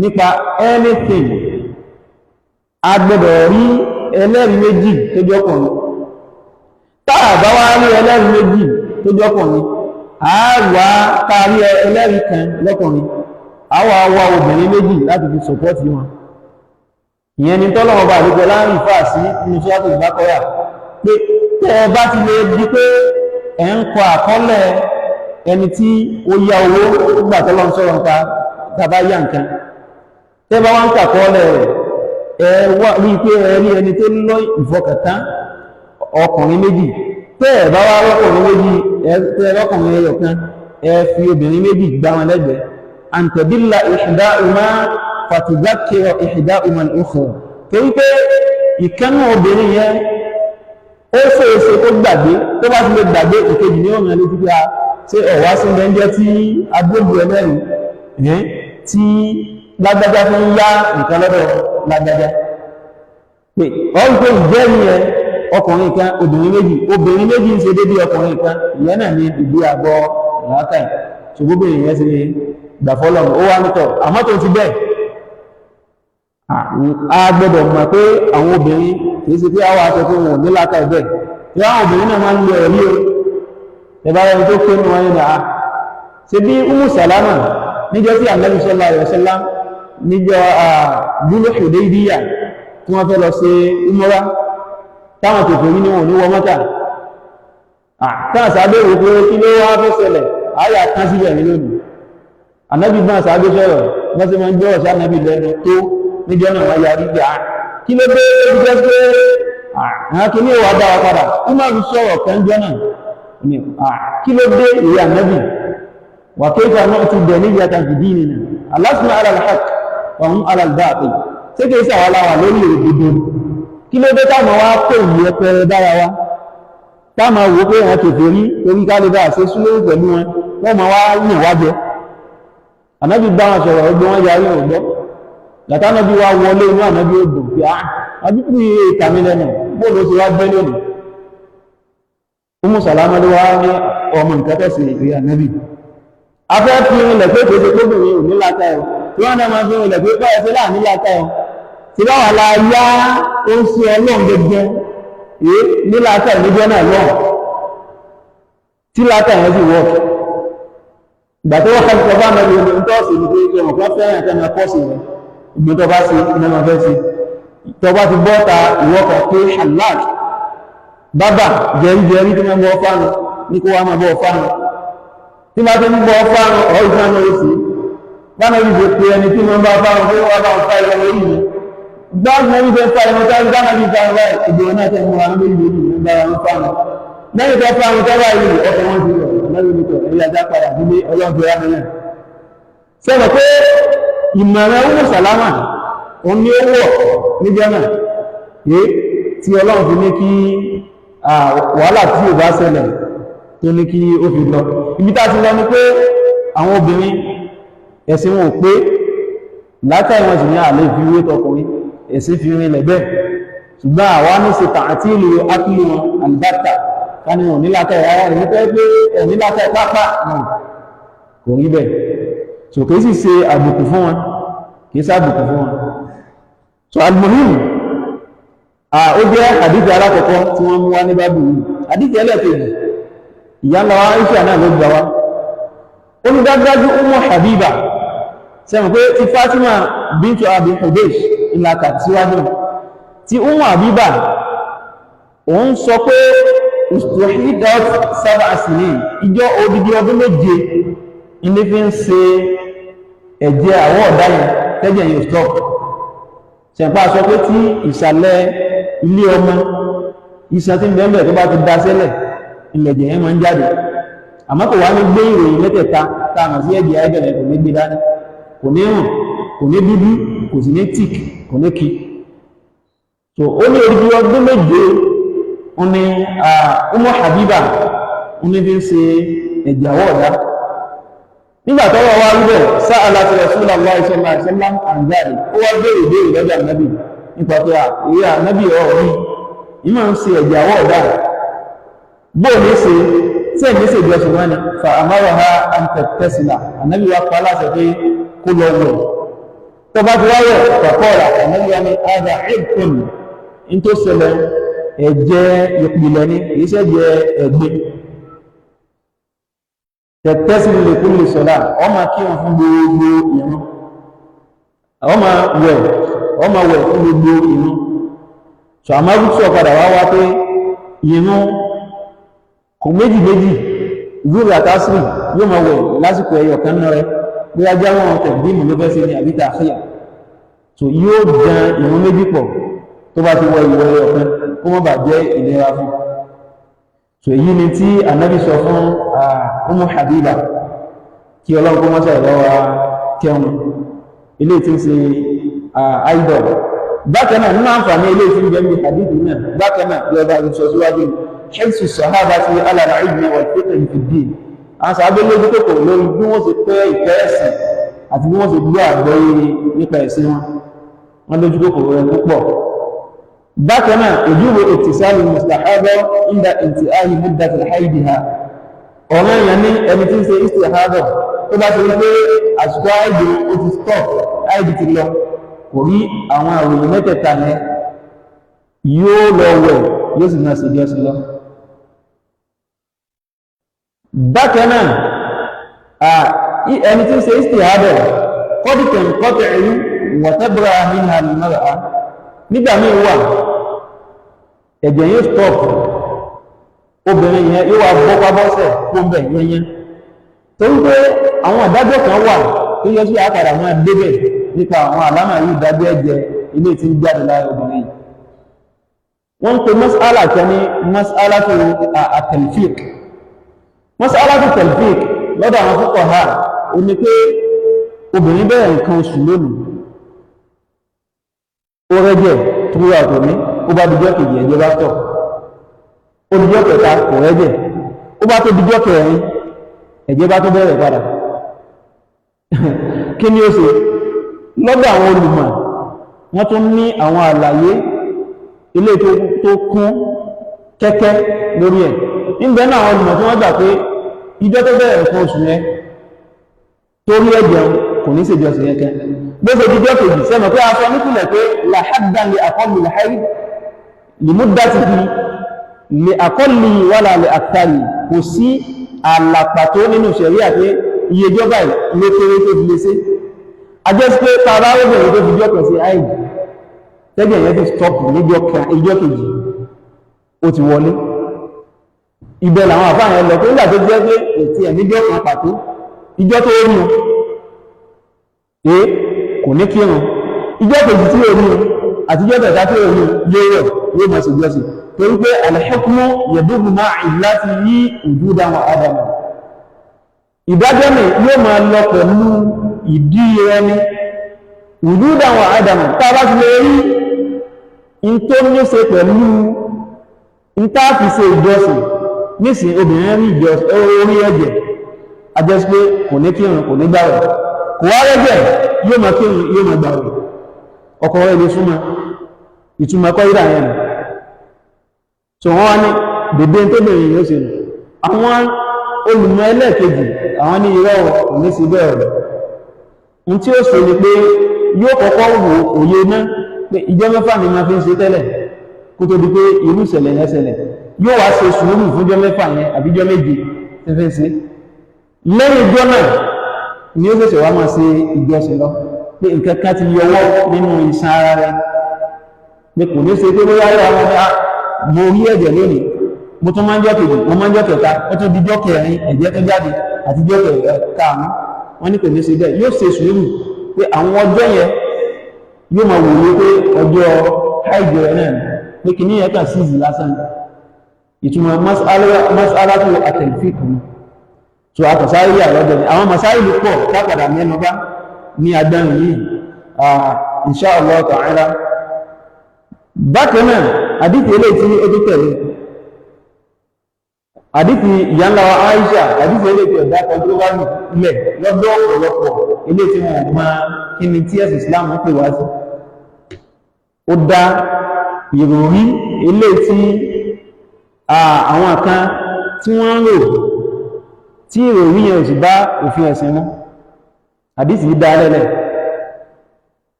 nípa anything, a gbọ́dọ̀ rí ẹlẹ́rìí méjì tó jọ́kùnrin. Táà bá wá rí ẹlẹ́rìí méjì tó jọ́kùnrin, a wá kárí ẹlẹ́rìí kan lọ́kùnrin, a wá wá obìnrin méjì láti fi sọ̀pọ́tì wọn. Ìyẹn ni tọ́lọ́wọ́ bá àlejò láàrin fà sí nínú Suratul Baqara pé tẹ́ ẹ bá ti lè di pé ẹ̀ ń kọ àkọọ́lẹ̀ ẹni tí ó yá owó nígbà tọ́lọ́ ń sọ̀rọ̀ nípa tàbá yá nǹkan, tẹ́ bá wá ń kàkọọ́lẹ̀ rẹ̀, ẹ wá rí pé ẹ rí ẹni tó lọ ìfọkàntán ọkùnrin méjì. Tẹ́ ẹ bá wá rọ́kùnrin méjì, tẹ́ ẹ rọ́kùnrin ẹyọ kan, ẹ fi obìnrin méjì gbá wọn lẹ́gbẹ̀ẹ́. An tadilla ihdahuma fatudhakkira ihdahuma al-ukhra. Torí pé ìkànnì obìnrin yẹn ó ṣeéṣe kó gbàgbé, tó bá ti lè gbàgbé, ìkejì ní òmìnira létí pé a ṣe ọ̀wá sí ẹgbẹ́ tí agbóògbé ẹlẹ́rìí tí lágbájá fún yá nǹkan lọ́dọ̀ lágbájá. Pé ọ̀rùn pé ìjẹ́rìí yẹn ọkùnrin kan obìnrin méjì, obìnrin méjì ń ṣe déédéé ọkùnrin kan, ìyẹn náà ní ìgbé àbọ̀ làákàyè. Ṣùgbọ́n obìnrin yẹn ṣe gbà fọ́lọ́run, ó wá nítọ̀. Àmọ́ tó ti bẹ́ẹ̀, a gbọ́dọ̀ mọ̀ pé àwọn obìnrin kìí ṣe pé àwọn aṣọ tó wọn ò ní làákàyè bẹ́ẹ̀. Tí àwọn obìnrin náà máa ń lo ẹ̀rí o, ẹ̀bá ẹni tó pé nínú wọn ní à ṣe bí Umu Salama níjọ́ tí Ànábì sallallahu alaihi wasallam níjọ́ Sulhu Hudaybiyah tí wọ́n fẹ́ lọ ṣe umrah, táwọn tètè rí ní wọn ò ní wọ Mọ́kà. Táwọn sábẹ́ wò pé kí ló wá fẹ́ ṣẹlẹ̀, àyà kan síbẹ̀ ní lónìí. Ànábì bá sábẹ́ sọ̀rọ̀, wọ́n sì máa ń gbọ́rọ̀ sí Ànábì lẹ́nu tó níjọ́ náà wọ́n yarí gbà kí ló dé jẹ́ pé àwọn kìíní ìwà dá wa padà. Ó máa fi sọ̀rọ̀ kẹ́ńjọ́ náà kí ló dé ìyá Ànábì wà kéfà náà ti bẹ̀ níbi àtàkì dínina alasna ala al-haqq wa hum ala al-batil. Ṣé kìí ṣe àwọn aláwà lórí òdodo? Kí ló dé táwọn wá kó ìyẹpẹrẹ dára wa, táwọn wò pé wọn kèfè rí torí ká lè bá ṣe súnlé pẹ̀lú wọn, wọ́n máa wá yàn wá jẹ. Ànábì bá wọn sọ̀rọ̀, ọgbọ́n wọn yarí wọn gbọ́. Làtànábì wa wọlé inú Ànábì ó dùn pé àbí kú iye ìtàmì lẹ́nu bóòlù ó ti wá gbẹ́ lónìí. Umu Salama ló wá ní ọmọ nǹkan tẹ̀sí ìrí Ànábì. Afẹ́ fi ilẹ̀ pé kò ṣe kóbìnrin ò ní láta ẹ̀ tí wọ́n náà máa fi ilẹ̀ pé báyìí sí láàní láta ẹ̀ tí báwa la yá ó ń ṣe Ọlọ́run gẹ́gẹ́ èé ní láta ẹ̀ níjọ́ náà lọ́ọ̀ tí láta ẹ̀ sì wọ̀. Ìgbà tó wọ́n kọ́ bá Ànábì omi ń tọ́sí ní pé ìwọ̀n kan fẹ́ràn kẹ́ máa pọ̀ sí rẹ̀, ìgbọ́n tó bá ṣe iná máa fẹ́ ṣe. Tó bá ti bọ́ ta ìwọ́ kan pé halal bábà jẹríjẹrí tí wọ́n bọ́ fánu ní kó wá máa bọ́ fánu, tí wọ́n ti ń bọ́ fánu ọ̀ ìfánu ó sì báwọn ibi ṣe pé ẹni tí wọ́n bá fánu pé wọ́n bá ń fa ìwọ̀n orí mi báwọn ibi ṣe fa ìwọ̀n táwọn báwọn ibi fánu báyìí ìdòwò náà tẹ̀ mú wa lórí ìlú ìlú bá wọn fánu lẹ́yìn tó fánu tó báyìí ọkọ̀ wọn ti rọ̀ lẹ́yìn tó ẹ̀yà ajá padà sílé Ọlọ́run fi rán mi náà. Sọ̀rọ̀ pé ìmọ̀ràn Umu Salama òun ni ó wọ̀ níjọ́ náà tí Ọlọ́run fi ní kí wàhálà tí ò bá ṣẹlẹ̀ tó ní kí ó fi lọ. Ibi tá a ti lọ ni pé àwọn obìnrin ẹ̀sìn wọn ò pé, látàrí wọn sì ní àlè fi wé tọkùnrin, ẹ̀sìn fi rinlẹ̀ bẹ́ẹ̀. Ṣùgbọ́n àwa ní ṣe tààtì ìlú akílù wọn àlùbátà Ká ní wọn nílàkà rárá, èyí tó pé ẹ̀ nílàkà pápá náà kò rí bẹ́ẹ̀. So kìí sì ṣe àbùkù fún wọn, kìí ṣe àbùkù fún wọn. So almuhim, ó jẹ́ àdíjì alákọ̀ọ́kọ́ tí wọ́n mú wá ní bábù yìí. Àdíjì ẹlẹ́ẹ̀kejì, ìyá ńlá wa Aisha náà ló gbà wá. Ó ní dájúdájú Ummu Habiba, sẹ́wọ̀n pé ti Fatima bintu Abi Hubaysh ńlá kàtí síwájú, tí Ummu Habiba òun sọ pé ustuhidat sab'a sinin, ìjọ odidi ọdún 7 ilé fi ń ṣe ẹ̀jẹ̀ àwọ̀ ọ̀dá yẹn tẹ́jẹ̀ yóò stop. Ṣẹ̀pá sọ pé tí ìsàlẹ̀ ilé ọmọ iṣan tí ń bẹ́ẹ̀ tó bá ti da sẹ́lẹ̀, ilẹ̀jẹ̀ yẹn máa ń jáde, àmọ́ kò wá ní gbé ìròyìn mẹ́tẹ̀ẹ̀ta tá a mọ̀ sí ẹ̀jẹ̀ ayébẹ̀rẹ̀, kò ní gbé dání, kò ní rùn, kò ní dúdú, kò sì ní tík, kò ní kí. So ó ní odidi ọdún 7 ó ní Ummu Habiba ó ní fi ń ṣe ẹ̀jẹ̀ àwọ̀ ọ̀dá. Nígbà tọ́wọ́ wá rí bẹ́ẹ̀, sa'alat Rasulullah sallallahu alaihi wasallam an dhalik, ó wá béèrè béèrè lọ́dọ̀ ànábì nípa pé ìyá ànábì ọ̀rọ̀ mi ìmọ̀ ń ṣe ẹ̀jẹ̀ àwọ̀ ọ̀dá, bóò ní ṣe tí ẹ̀mí ṣe ìjọsìn wọn ni. Fa amaraha an tattasila, ànábì wa pa láṣẹ pé kó lọ wẹ̀. Tó bá ti wá wẹ̀, faqala, ànábì wa ní hadha irqun, ní tó ṣẹlẹ̀ ẹ̀jẹ̀ ìpìlẹ̀ ni, kì í ṣẹ̀jẹ̀ ẹ̀gbin. Tẹ̀tẹ́sí lè kú lè sọ̀lá, ọmọ kí wọn fún gbogbo ìrun, ọmọ wẹ̀, ọmọ wẹ̀ fún gbogbo ìrun. So àmọ́ sọ padà wá wá pé ìrun kò méjì méjì, ìgbúrò àtàsírì, yóò máa wẹ̀ lásìkò ẹyọ kan náà rẹ, bóyá jáwọn tẹ̀gbíìmù ló fẹ́ ṣe ní àbí tààfíà. So yóò dan ìrun méjì pọ̀ tó bá ti wọ ìwẹ̀ ẹyọ kan, kó má bàa jẹ́ ìnira fún. So èyí ni tí Ànábì sọ fún Ummu Habiba, kí Ọlọ́run kó mọ́sà ìlọ́wà kẹun ilé tí ń ṣe idol. Bákan náà, nínú àǹfààní ilé tí ń jẹ́ bí hadith náà, bákan náà bí ọba àti sọ síwájú, hirsu sahabati ala al-ilmi wal-fiqhi fi ad-din, àwọn sàábé lójú kòkòrò lórí bí wọ́n ṣe pẹ́ ìfẹ́ ẹ̀sìn àti bí wọ́n ṣe gbọ́ àgbọ́yé nípa ẹ̀sìn wọn, wọ́n lójú kòkòrò rẹ̀ púpọ̀. Bákan náà, ojúbo ìtìsáàlì mustahaba inda intihai muddati haidiha, ọ̀rọ̀ èèyàn ní ẹni tí ń ṣe istihada tó bá ti rí pé àsìkò àìdì ó ti stop, àìdì ti lọ, kò rí àwọn àròyìn mẹ́tẹ̀ẹ̀ta yẹn, yóò lọ wẹ̀, yóò sì máa ṣe ìjọsìn lọ. Bákan náà, ẹni tí ń ṣe istihada qad tanqati'u wa tabra minha al-mar'a, nígbà míì wà ẹ̀jẹ̀ yóò stop, obìnrin yẹn yóò wá bọ́pá bọ́sẹ̀ fún bẹ̀ yẹnyẹn, torí pé àwọn àdájọ́ kan wà tó yẹ sí àkàrà máa débẹ̀ nípa àwọn àlámà yìí, ìdájọ́ ẹ̀jẹ̀ ilé tí ń jáde lára obìnrin yìí. Wọ́n ń pe mas'ala kan ní mas'ala tó at-talfiq. Mas'ala tó talfiq lọ́dọ̀ àwọn fuqaha ó ní pé obìnrin bẹ̀rẹ̀ nǹkan oṣù lónìí, ó rẹ́jẹ̀ tó wà tó ní, ó bá dijọ́ kejì ẹ̀jẹ̀ bá tọ̀, ó dijọ́ kẹta kò rẹ́jẹ̀, ó bá tó dijọ́ kẹrin ẹ̀jẹ̀ bá tó bẹ̀rẹ̀ padà. Kí ni ó ṣe? Lọ́dọ̀ àwọn olùmọ̀ wọ́n tún ní àwọn àlàyé ilé tó kún kẹ́kẹ́ lórí ẹ̀. Níbẹ̀ náà àwọn olùmọ̀ tí wọ́n gbà pé ìjọ tó bẹ̀rẹ̀ nǹkan oṣù yẹn tó rí ẹ̀jẹ̀ kò ní ṣèjọsìn yẹn kẹ́, bó ṣe dijọ́ kejì sẹ́mọ̀ pé a sọ nípìnlẹ̀ pé làhádàn lè àkọlù làhárí lèmúdátìkì lè àkọlù wàlà lè àkàrí, kò sí àlàpàtó nínú ṣẹ̀ríà pé iye ìjọba ló kéré tó fi lè ṣe. Ajẹ́sí pé tàbá obìnrin tó fi jọ́ kan sí àìjì tẹ́jẹ̀ yẹn ti stop níjọ́ kejì ó ti wọlé. Ibẹ̀ làwọn àfáà yẹn lọ pé nígbà tó jẹ́ pé ètí ẹ̀ níjọ́ kan pàtó ìjọ́ tó rí o kò ní kírun, ìjọ́ kejì tí ó rí o àti ìjọ́ kẹta tí ó rí o yóò rẹ̀ yóò máa ṣe jọ́sìn, torí pé al-hukmu yadubu ma'a illatihi wujudan wa adaman, ìdájọ́ mi yóò máa lọ pẹ̀lú ìdí ẹni wujudan wa adaman. Tá a bá ti lè rí in tó ní ṣe pẹ̀lú in tá a fi ṣe ìjọsìn nísìn, obìnrin rí ìjọsìn orí ẹ̀jẹ̀, ajẹ́sí pé kò ní kírun, kò ní gbàwẹ̀, kò wá rẹ́jẹ̀, yóò máa kírun, yóò máa gbàwẹ̀, ọkọ rẹ̀ lè súnmọ́. Ìtumọ̀ kọ́ ìdá yẹn. So wọ́n wá ní dèdè tó bèèrè yóò ṣe nù. Àwọn olùmọ̀ ẹlẹ́ẹ̀kejì, àwọn ní irọ́, kò ní sí bẹ́ẹ̀ rẹ̀. N tí ó ṣe ni pé yóò kọ́kọ́ wo òye náà pé ìjọ 6 ni ma fi ń ṣe tẹ́lẹ̀ kó tó di pé irú ìṣẹ̀lẹ̀ yẹn ṣẹlẹ̀. Yóò wá ṣe sùúrù fún jọ 6 yẹn àbí jọ 7 tí fi ń ṣe. Lẹ́yìn ìjọ náà ni ó ṣẹ̀ṣẹ̀ wá máa ṣe ìjọsìn lọ, pé nǹkan kan ti yọwọ́ nínú iṣan ara rẹ̀, pé kò ní ṣe pé bóyá yóò wá máa mo rí ẹ̀jẹ̀ lónìí, mo tún máa ń jọ́ kejì, mo máa ń jọ́ kẹta, ó tún di jọ́ kẹrin ẹ̀jẹ̀ tó jáde àti jọ́ karùn-ún. Wọ́n ní kò ní ṣe bẹ́ẹ̀, yóò ṣe sùúrù pé àwọn ọjọ́ yẹn yóò máa wòye pé ọjọ́ haid rẹ̀ náà pé kìíní yẹn kàn síìzì lásán. Ìtumọ̀ mas'alatu at-talfiq ni tó àkọsáré àlọ́jọ́ ni. Àwọn masáìlú pọ̀ tápàdà mẹ́nu bá ní agbẹ́rin yìí, insha Allah ta'ala. Bákan náà, àdìtì eléyìí tí ó tó tẹ̀lé, àdìtì ìyá ńlá wa Aisha, àdìtì eléyìí tí ọ̀dà kan tó wá lẹ̀ lọ́dọ̀ ọ̀pọ̀lọpọ̀ eléyìí tí wọn mọ kí ni tí ẹ̀sìn Islam ń pè wá sí, ó dá ìròrí eléyìí tí àwọn kan tí wọ́n ń rò, tí ìròrí yẹn ò sì bá òfin ẹ̀sìn mu. Àdìtì yìí dá lẹ́lẹ̀.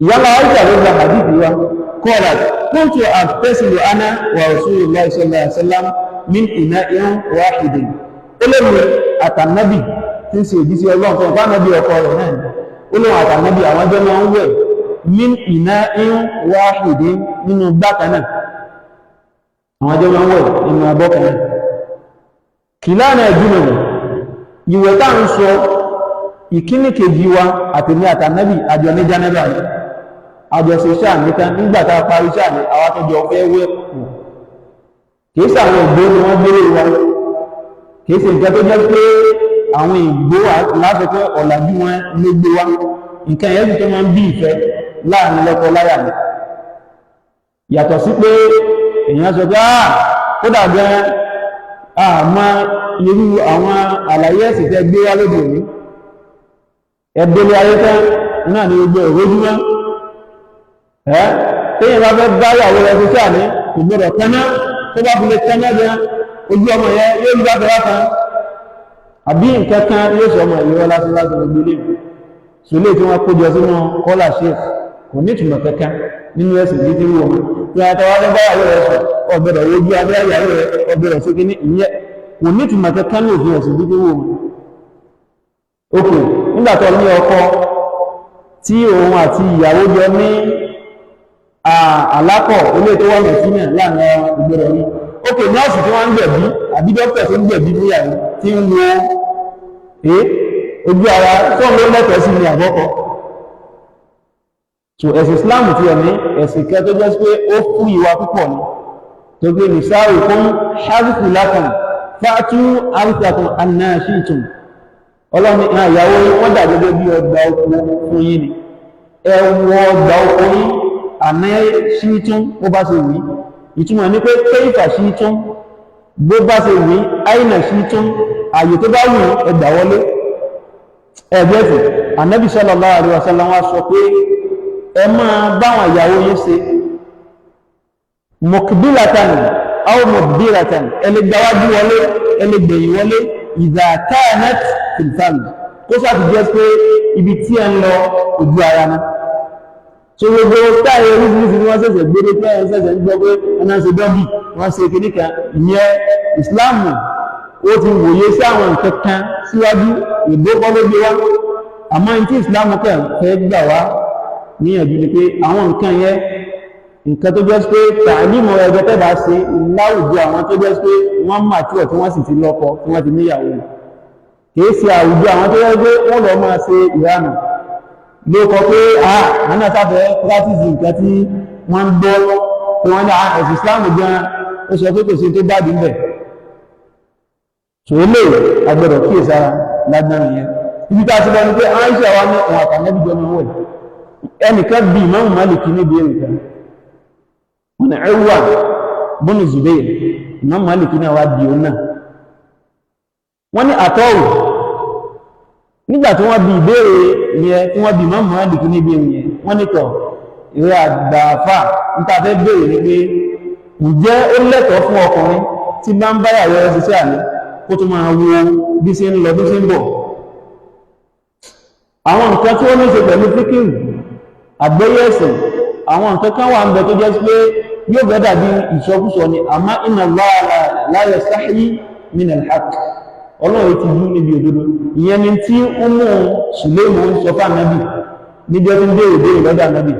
Ìyá ńlá Aisha ló gba àdìtì wa. قالت: كنت أغتسل أنا ورسول الله صلى الله عليه وسلم من إناء واحد. Ó lè mi àtànábì tí ń ṣe òjíṣẹ́ Ọlọ́run fún ọ̀pá ànábì ọkọ rẹ̀ náà, ó lóun àtànábì àwọn ọjọ́ máa ń wẹ̀ من إناء واحد, nínú bákan náà, àwọn ọjọ́ máa ń wẹ̀ nínú abọ́ kan náà. كلانا جنب, ìwẹ̀ tá à ń sọ, ìkíní kejì wa, àtèmi àtànábì, àjọ ní jánábà ni, àjọṣe sáà nìkan. Nígbà tá a parí sáà ní àwọn àtọ́jọ fẹ́ wẹ̀ kù. Kìí ṣe àwọn ìgbó ni wọ́n gbélé wa, kìí ṣe nǹkan tó jẹ́ pé àwọn ìgbó láti pé ọ̀làjú wọn ló gbé wa. Nǹkan yẹn sì tó máa ń bí ìfẹ́ láàrin lọ́kọ láyà ni. Yàtọ̀ sí pé èèyàn sọ pé, ah, kódà gan àmọ́ irú àwọn àlàyé ẹ̀sìn tẹ́ gbé wá lóde òní, ẹ̀dẹ́lẹ̀ ayé tán náà ni gbogbo òrójúmọ́ ẹ́. Téèyàn bá fẹ́ bá ìyàwó rẹ̀ ṣe sáà ní kò gbọdọ̀ tẹ́ná, tó bá fi lè tẹ́ná gan, ojú ọmọ yẹn yóò rí bá fẹ́ kan àbí nǹkan kan yóò sọ ọmọ ìrọ́ lásán lásán. Gbogbo ilé sùlé tí wọ́n kójọ sínú kọ́là sheikh kò ní ìtumọ̀ kankan nínú ẹ̀sìn bí tí wọ́n tí wọ́n tọ́wọ́ fẹ́ bá ìyàwó rẹ̀ sọ, ọ̀gbọ̀dọ̀ ojú abẹ́ ìyàwó rẹ̀, ọ̀gbọ̀dọ̀ sí kíní, ìyẹn kò ní ìtumọ̀ kankan ní òfin ẹ̀sìn bí tí wọ́n. Ok, nígbà tó ní ọkọ tí òun àti ìyàwó jọ ní àlákọ̀ ilé tó wà mẹ̀sínà láàrin ìgbọ̀dọ̀ ní. Ok, nọ́ọ̀sì tí wọ́n ń gbẹ̀bí àbí dókítà tó ń gbẹ̀bí níyàwó tí ń wo ojú ara tó ń lọ lẹ́tọ̀ọ́ sí ní àbọ́kọ́. So ẹ̀sìn Islam ti ẹ̀ ní ẹ̀sìn kẹ́ tó jẹ́ pé ó fún ìwà púpọ̀ ni, tó gbé نساؤكم حرث لكم فأتوا حرثكم أنى شئتم. Ọlọ́run ní ìyàwó wọ́n dà gẹ́gẹ́ bí ọgbà oko fún yín ni, ẹ wọ ọgbà oko yín أنى شئتم, bó bá ṣe wí. Ìtumọ̀ ní pé كيف شئتم, bó bá ṣe wí, أين شئتم, ààyè tó bá wù ẹgbà wọlé. Ẹgbẹ́sì Ànábì صلى الله عليه وسلم wá sọ pé ẹ máa báwọn ìyàwó yín ṣe مقبلة أو مدبرة, ẹlẹgbàwájú wọlé, ẹlẹgbẹ̀yìn wọlé, إذا كانت في الفرج, kó sáà ti jẹ́ pé ibi tí ẹ ń lọ ojú ara náà. So gbogbo táyé oríṣiríṣi ni wọ́n ṣẹ̀ṣẹ̀ gbé dé, pé ẹ̀ ṣẹ̀ṣẹ̀ ń gbọ́ pé wọ́n náà ṣe doggy, wọ́n ṣe kìíní kan, ìyẹn Ìsìláàmù ó ti wòye sí àwọn nǹkan kan síwájú. Ìdókọ́ ló gbé wá. Àmọ́ ní tí Ìsìláàmù kàn fẹ́ gbà wá níyànjú ni pé àwọn nǹkan yẹn, nǹkan tó jẹ́ pé tàlímù ẹgbẹ́ tẹ́ bá ṣe láwùjọ àwọn tó jẹ́ pé wọ́n mà tí ọ̀ tí wọ́n sì ti lọ́kọ, tí wọ́n ti níyàwó, kìí ṣe àwùjọ àwọn tó jẹ́ pé wọ́n lọ máa ṣe ìranù ló kọ pé àwọn náà sáfẹ́ practice nǹkan tí wọ́n ń gbọ́ pé wọ́n ní ẹ̀sìn Islam gan ó sọ pé kò sí tó bá dùn bẹ̀. So ilé agbọ́dọ̀ kíyèsára lágbára yẹn. Ibi tá a ti lọ ni pé Aisha wa ní òun àtànẹ́bí jọ máa ń wẹ̀. Ẹnìkan bí Imam Malik níbi èrè kan, wọn ni Urwa bọ́nù Zubair. Imam Malik náà wá bí òun náà, wọ́n ní àtọ́wò nígbà tí wọ́n bí ìbéèrè yẹn, tí wọ́n bí Imam Malik níbi èrè yẹn, wọ́n ní tọ̀ ìrẹ́ àgbààfà níta fẹ́ béèrè ni pé ǹjẹ́ ó lẹ́tọ̀ọ́ fún ọkùnrin tí tí bá ń báyàwó ẹ ṣiṣẹ́ àní kó tó máa wo bí ṣe ń lọ bí ṣe ń bọ̀. Àwọn nǹkan tí ó ní ṣe pẹ̀lú fíkìrì àgbọ́yé ẹ̀sìn, àwọn nǹkan kan wà ń bẹ tó jẹ́ pé yóò fẹ́ dàbí ìsọkúsọ ni, àmọ́ inna Allaha la yastahyi min al-haqq, Ọlọ́run ti dú níbi òdodo. Ìyẹn ni tí Ummu Sùlẹ́mù ń sọ fún ànábì níjọ́ tí ń béèrè béèrè lọ́dọ̀ ànábì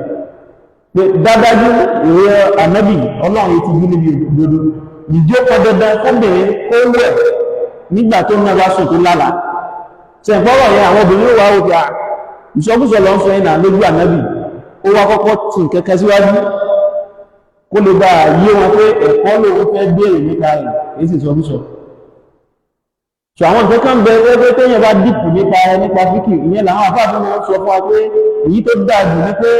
pé dádájú ìwé ànábì, Ọlọ́run ti dú níbi òdodo. Ìjó kan dandan fóbìnrin kó wẹ̀ nígbà tó náà bá sùn tó lálàá sẹ̀ǹpọ̀rọ̀ yẹn, àwọn obìnrin wà ó fi à ìsọkúsọ lọ ń sọ yẹn náà lójú ànábì. Ó wá kọ́kọ́ tì kẹ́kẹ́ síwájú kó lè bá yé wọn pé ẹ̀kọ́ lòun fẹ́ béèrè nípa rẹ̀, èyí sì sọkúsọ. So àwọn nǹkan kan bẹ wẹ́wẹ́ téèyàn bá dìpù nípa ẹ nípa fíkì, ìyẹn làwọn afáàfin máa ń sọ fún wa pé èyí tó dáa jù ni pé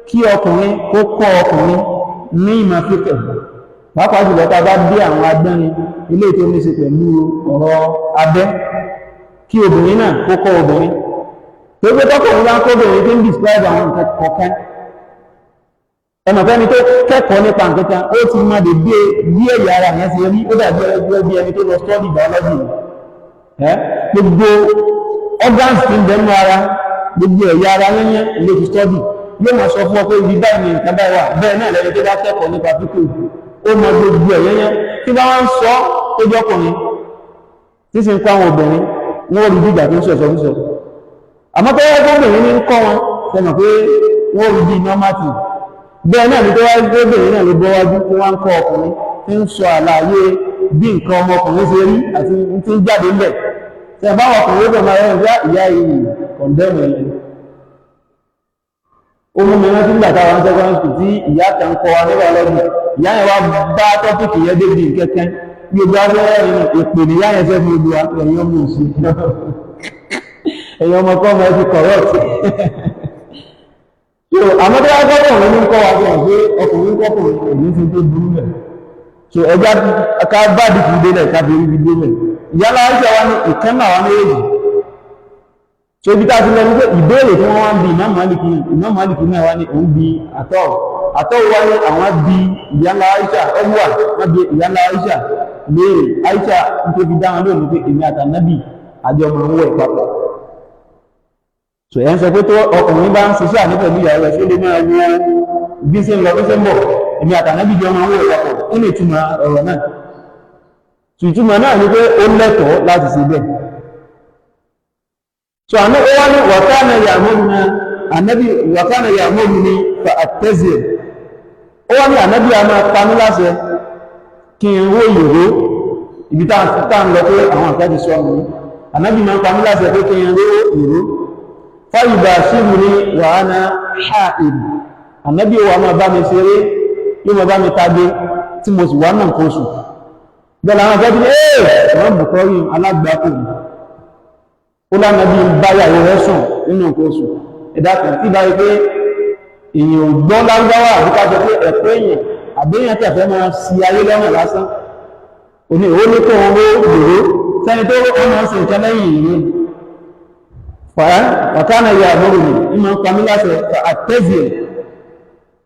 kí ọkùnrin kó kọ́ ọkùnrin ní ìmọ̀ fíkì, pàápàá jùlọ tá a bá dé àwọn agbẹ́rin ilé tó ní ṣe pẹ̀lú ọ̀rọ̀ abẹ́, kí obìnrin náà kó kọ́ obìnrin, tó pé tọkùnrin bá ń kọ́ obìnrin tó ń describe àwọn nǹkan kọ̀ọ̀kan, ẹnà fẹ́ni tó kẹ́kọ̀ọ́ nípa nǹkan kan, ó ti máa dé bí ẹ̀yà ara yẹn ṣe rí. Ó dàbí ẹgbẹ́ bí ẹni tó lọ study biology ẹ, gbogbo organs tí ń bẹ nínú ara, gbogbo ẹ̀yà ara yẹn ló ti study, yóò máa sọ fún ọ pé ibi báyìí ni nǹkan báyìí wà. Bẹ́ẹ̀ náà lẹ́ni tó bá kẹ́kọ̀ọ́ nípa fíkì, ó mọ gbogbo ẹ̀yẹ yẹn tí bá wọ́n ń sọ tó jọkùnrin tí sì ń kọ́ àwọn obìnrin, wọ́n rí bí ìgbà tó ń sọ ìsọkúsọ. Àmọ́ tó wáyé gómìnir ní ń kọ́ wọn, sẹ́nà pé wọ́n rí bí nọ́mátì. Bẹ́ẹ̀ náà ni tó wáyé gómìnir náà ló bọ́ wájú tí wọ́n ń kọ́ ọkùnrin, tí ń sọ àlàyé bí nǹkan ọmọkùnrin ṣe rí àti tí ń jáde ńbẹ̀, sẹ́nà báwọn ọkùnrin ó máa rẹ̀ ìyá yìí kọ̀ndẹ́mù ẹ̀yẹ. Ó mú mi rántí nígbà táwọn secondary school tí ìyá kan kọ́ wa nígbà lọ́dún, ìyá yẹn wá bá topic yẹn débi kẹ́kẹ́ bí ojú abẹ́rẹ́ nínú èpè ní ìyá yẹn fẹ́ fún gbogbo wa: "Ẹ̀yin ọmọ òsì, ẹ̀yin ọmọ kọ́ ọmọ ẹ ti corrupt." So àmọ́ tó wá gbọ́dọ̀ wọn ní kọ́ wa sọ̀rọ̀ pé ọkùnrin kọ́kùnrin èyí ti tó burú bẹ̀. So ẹja ká bá dìkú délẹ̀, ká fi rí ibi délẹ̀. Ìyá aláṣẹ wa ní ìkànnà wa méjèèjì. So ibi tá a ti lọ ní pé ìbéèrè tí wọ́n wá ń bi Imam Maliki, Imam Maliki náà wá ní òun bi àtọ́ àtọ́ wá ní àwọn bi ìyá ńlá Aisha ọwọ́ wọ́n bi ìyá ńlá Aisha léèrè. Aisha nítorí dáhùn lónìí pé èmi àtànábì àjọ máa ń wẹ̀ papọ̀. So ẹ̀ ń sọ pé tó ọkùnrin bá ń ṣiṣẹ́ àní pẹ̀lú ìyàwó rẹ̀, ṣó lè máa wo bí ṣe ń lọ bí ṣe ń bọ̀? Èmi àtànábì jọ máa ń wẹ̀ papọ̀, kí ni ìtumọ̀ ọ̀rọ̀ náà? So ìtumọ̀ náà ni pé ó lẹ́tọ̀ọ́ láti ṣe bẹ́ẹ̀. So àná ó wá ní وكان يأمرنا ànábì وكان يأمرني فأتزر. Ó wá ní ànábì a máa pa mí láṣẹ kí n ró ìró. Ibi tá à ń lọ pé àwọn àgbà ti sọ nù, ànábì máa ń pa mí láṣẹ pé kí n ró ìró. فيباشرني وأنا حائض. Ànábì wa máa bá mi ṣeré, yóò máa bá mi tagbe tí mo sì wá náà kó sùn. Bẹ́ẹ̀ làwọn akẹ́kọ̀ọ́ ní ẹ́ẹ̀ wọ́n Bukhari alágbàkù ó lánàbí báyàwó rẹ̀ sùn nínú nǹkan oṣù. Ẹ̀dá kan tí bá rí pé èèyàn ò gbọ́ lárúbáwá, àbí ká sọ pé ẹ̀kọ́ èèyàn àbí èèyàn tẹ̀fẹ́ máa si ayé lọ́nà lásán òní, ó ní kó wọn ó gbèrò sẹ́ni tó ó máa ń ṣe nǹkan lẹ́yìn ìlú وكان يأمرني ìmọ̀ ń pa mí láṣẹ فأتزر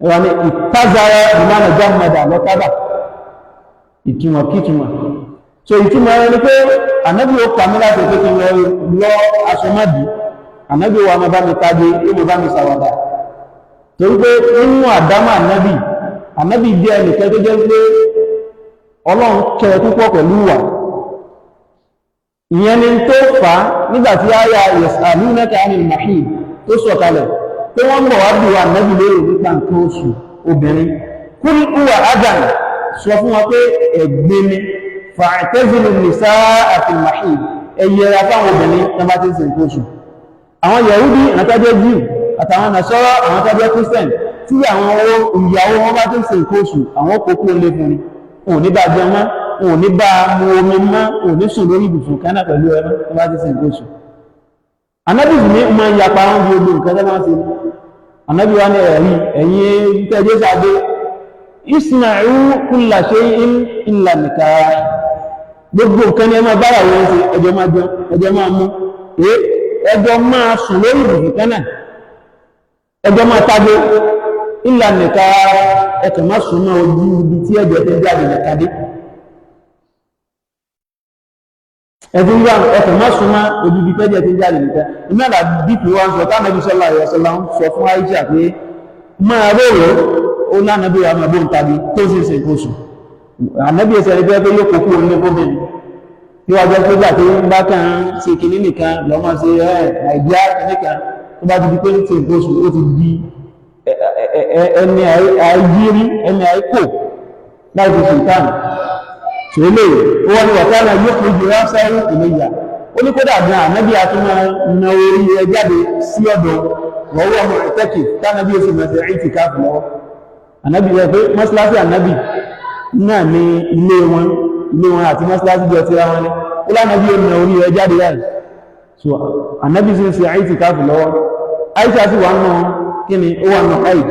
wà ní اتزر بمعنى جمد lọ́tábà ìtumọ̀ kítumọ̀. So ìtumọ̀ rẹ̀ ni pé ànábì ó pa mí láṣẹ pé kí n lọ lọ aṣọ mọ́dì, ànábì wa máa bá mi tagbe, ó máa bá mi ṣàwàdà, torí pé nínú àdámà ànábì, ànábì jẹ́ ẹnìkan tó jẹ́ pé Ọlọ́run kẹ́ púpọ̀ pẹ̀lú wà. Ìyẹn ni tó fà á nígbà tí àyà يسألونك عن المحيض tó sọ̀kalẹ̀ pé wọ́n ń bọ̀ wá bí wa ànábì lérò nípa nǹkan oṣù obìnrin. قل هو أذى, sọ fún wọn pé ẹ̀gbin ni, فاعتزلوا النساء في المحيض, ẹ yẹra fáwọn obìnrin tó bá ti ń ṣe nǹkan oṣù. Àwọn Yahudi, àwọn tó jẹ́ Jew, àtàwọn Nasara, àwọn tó jẹ́ Christian, tí àwọn ìyàwó wọn bá ti ń ṣe nǹkan oṣù, àwọn kókó lé fún ni, òun ní bá jẹun mọ́, òun ní bá mu omi mọ́, òun ní sùn lórí ibùsùn kan náà pẹ̀lú ẹmọ́ tó bá ti ṣe nǹkan oṣù. Anábì sì ní máa ń yapa wọn bí gbogbo nǹkan tó máa ń ṣe. Anábì wa ní ẹ̀rí ẹ̀yin tẹ́jọ́ sáadé اصنعوا كل شيء إلا النكاح, gbogbo nǹkan ni ẹ máa bára wọn ṣe, ẹjọ́ máa jẹun, ẹjọ́ máa mú, ẹjọ́ máa sùn lórí ibùsùn kan náà, ẹjọ́ máa tágbé, إلا النكاح, ẹkàn má sùn náà ojú ibi tí ẹjọ́ ti jáde nìkan dé. Ẹ̀fún gbà ẹ̀fẹ̀ má súnmọ́ ojú bí pẹ́jẹ tí ń jáde nìkan. Iná dípò wa ń sọ tánàbí sọ́lá ìyọ̀sọ́lá ń sọ fún Aisha pé máa rèrò ó lánàbí àwọn ọmọ tàbí tó sì ṣe nǹkan oṣù. Ànábì ẹsẹ̀ rẹ̀ pé yóò kókó onílé kóbìnrin tí wàá jẹ́ pé gbà tó ń bá kàn ń ṣe kinní nìkan lọ́mọ ṣe ẹ̀ Nàìjíríà kinní kan, tó bá ti di pé ń ṣe nǹkan oṣù, ó ti di ẹni àìjírí, ẹni àìkò láì fi ṣètàn ṣòlè. Ó wọ́n ní wàtánà yóò fi jù ránṣẹ́ ìlẹ́yà. Ó ní kódà gan ànábì àtúmọ̀ na orí ẹ jáde sí ọ̀dọ̀ wọ́wọ́ ọmọ ẹ̀tẹ́kì tánàbí oṣù mẹ́sẹ̀ ẹ̀yìn káàfù lọ́wọ́. Ànábì rẹ̀ pé mọ́sálásí ànábì náà ní ilé wọn, ilé wọn àti mọ́sálásí jọ tíra wọn ní. Ó lánàbí ó na orí ẹ jáde láì. So ànábì sì ń ṣe ẹ̀yìn káàfù lọ́wọ́. Aisha sì wà nù kí ni ó wà nù haid,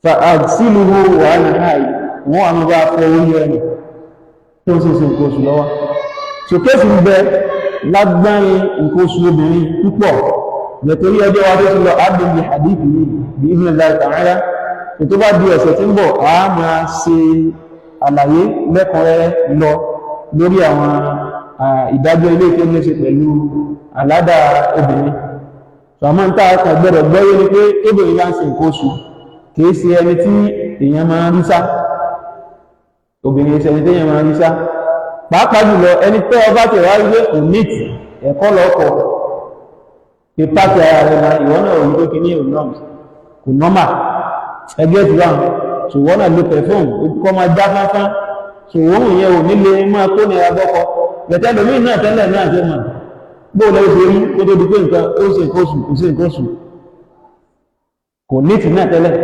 fa àṣìlúhu wà nù haid, wọ́n wà nù bá fọ orí ẹ̀ tó ń ṣe nǹkan oṣù lọ́wọ́. So kéèsì ń bẹ lágbárin nǹkan oṣù obìnrin púpọ̀, nítorí ọjọ́ wa tó ti lọ, àdùn bí hadith yìí bí idhnillahi ta'ala. Tó bá di ọ̀sẹ̀ tí ń bọ̀, a máa ṣe àlàyé lẹ́kùnrẹ́rẹ́ lọ lórí àwọn ìdájọ́ ilé tó ní ṣe pẹ̀lú àládà obìnrin. So àmọ́ níta kan gbọ́dọ̀ gbọ́yé ni pé obìnrin bá ń ṣe nǹkan oṣù, kìí ṣe ẹni tí èèyàn máa ń rí sá. Obìnrin ṣe ẹni tí èèyàn máa ń rí sá, pàápàá jùlọ ẹni tẹ́ ọba tẹ̀ wá rí pé kò níìtì ẹ̀kọ́ lọ́kọ̀ pé pàtì ara rẹ̀ náà, ìwọ náà ò ní pé kíní ò norms, kò normal ẹgbẹ́ ti wà. So ìwọ náà lo perfume kọ́ máa já fáfá. So òórùn yẹn ò ní lè máa kó nira bọ́kọ bẹ̀tẹ́ lómi náà tẹ́lẹ̀ náà tó mà bó lọ́wọ́ ṣe rí kó tó di pé nǹkan ó ṣe nǹkan oṣù, kò ṣe nǹkan oṣù, kò níìtì náà tẹ́lẹ̀.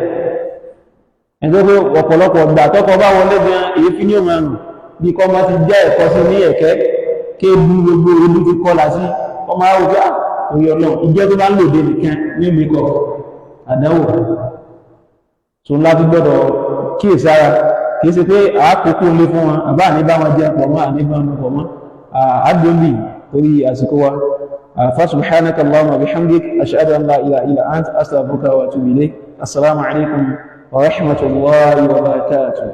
Ẹni tó pé ọ̀pọ̀lọpọ̀ ọgbà tọ́kọ bá wọlé gan, èéfín ní òun àrùn bí kọ́ máa ti jẹ́ ẹ̀kọ́ sí ní ẹ̀kẹ́ kéèbú gbogbo ojú ti kọlà sí ọmọ àwọn òkè òye ọlọ́run ìjẹ́ tó bá ń lòdì nìkan ní mìíkọ̀ àdánwò tó ńlá fi gbọ́dọ̀ kíyèsára. Kìí ṣe pé àákòókò ń lé fún wọn àbá àní bá wọn jẹ pọ̀ mọ́, àní bá wọn pọ̀ mọ́ àádọ́bì torí àsìkò wa. فسبحانك اللهم وبحمدك، أشهد أن لا إله إلا أنت، أستغفرك وأتوب إليك. السلام عليكم ورحمة الله وبركاته.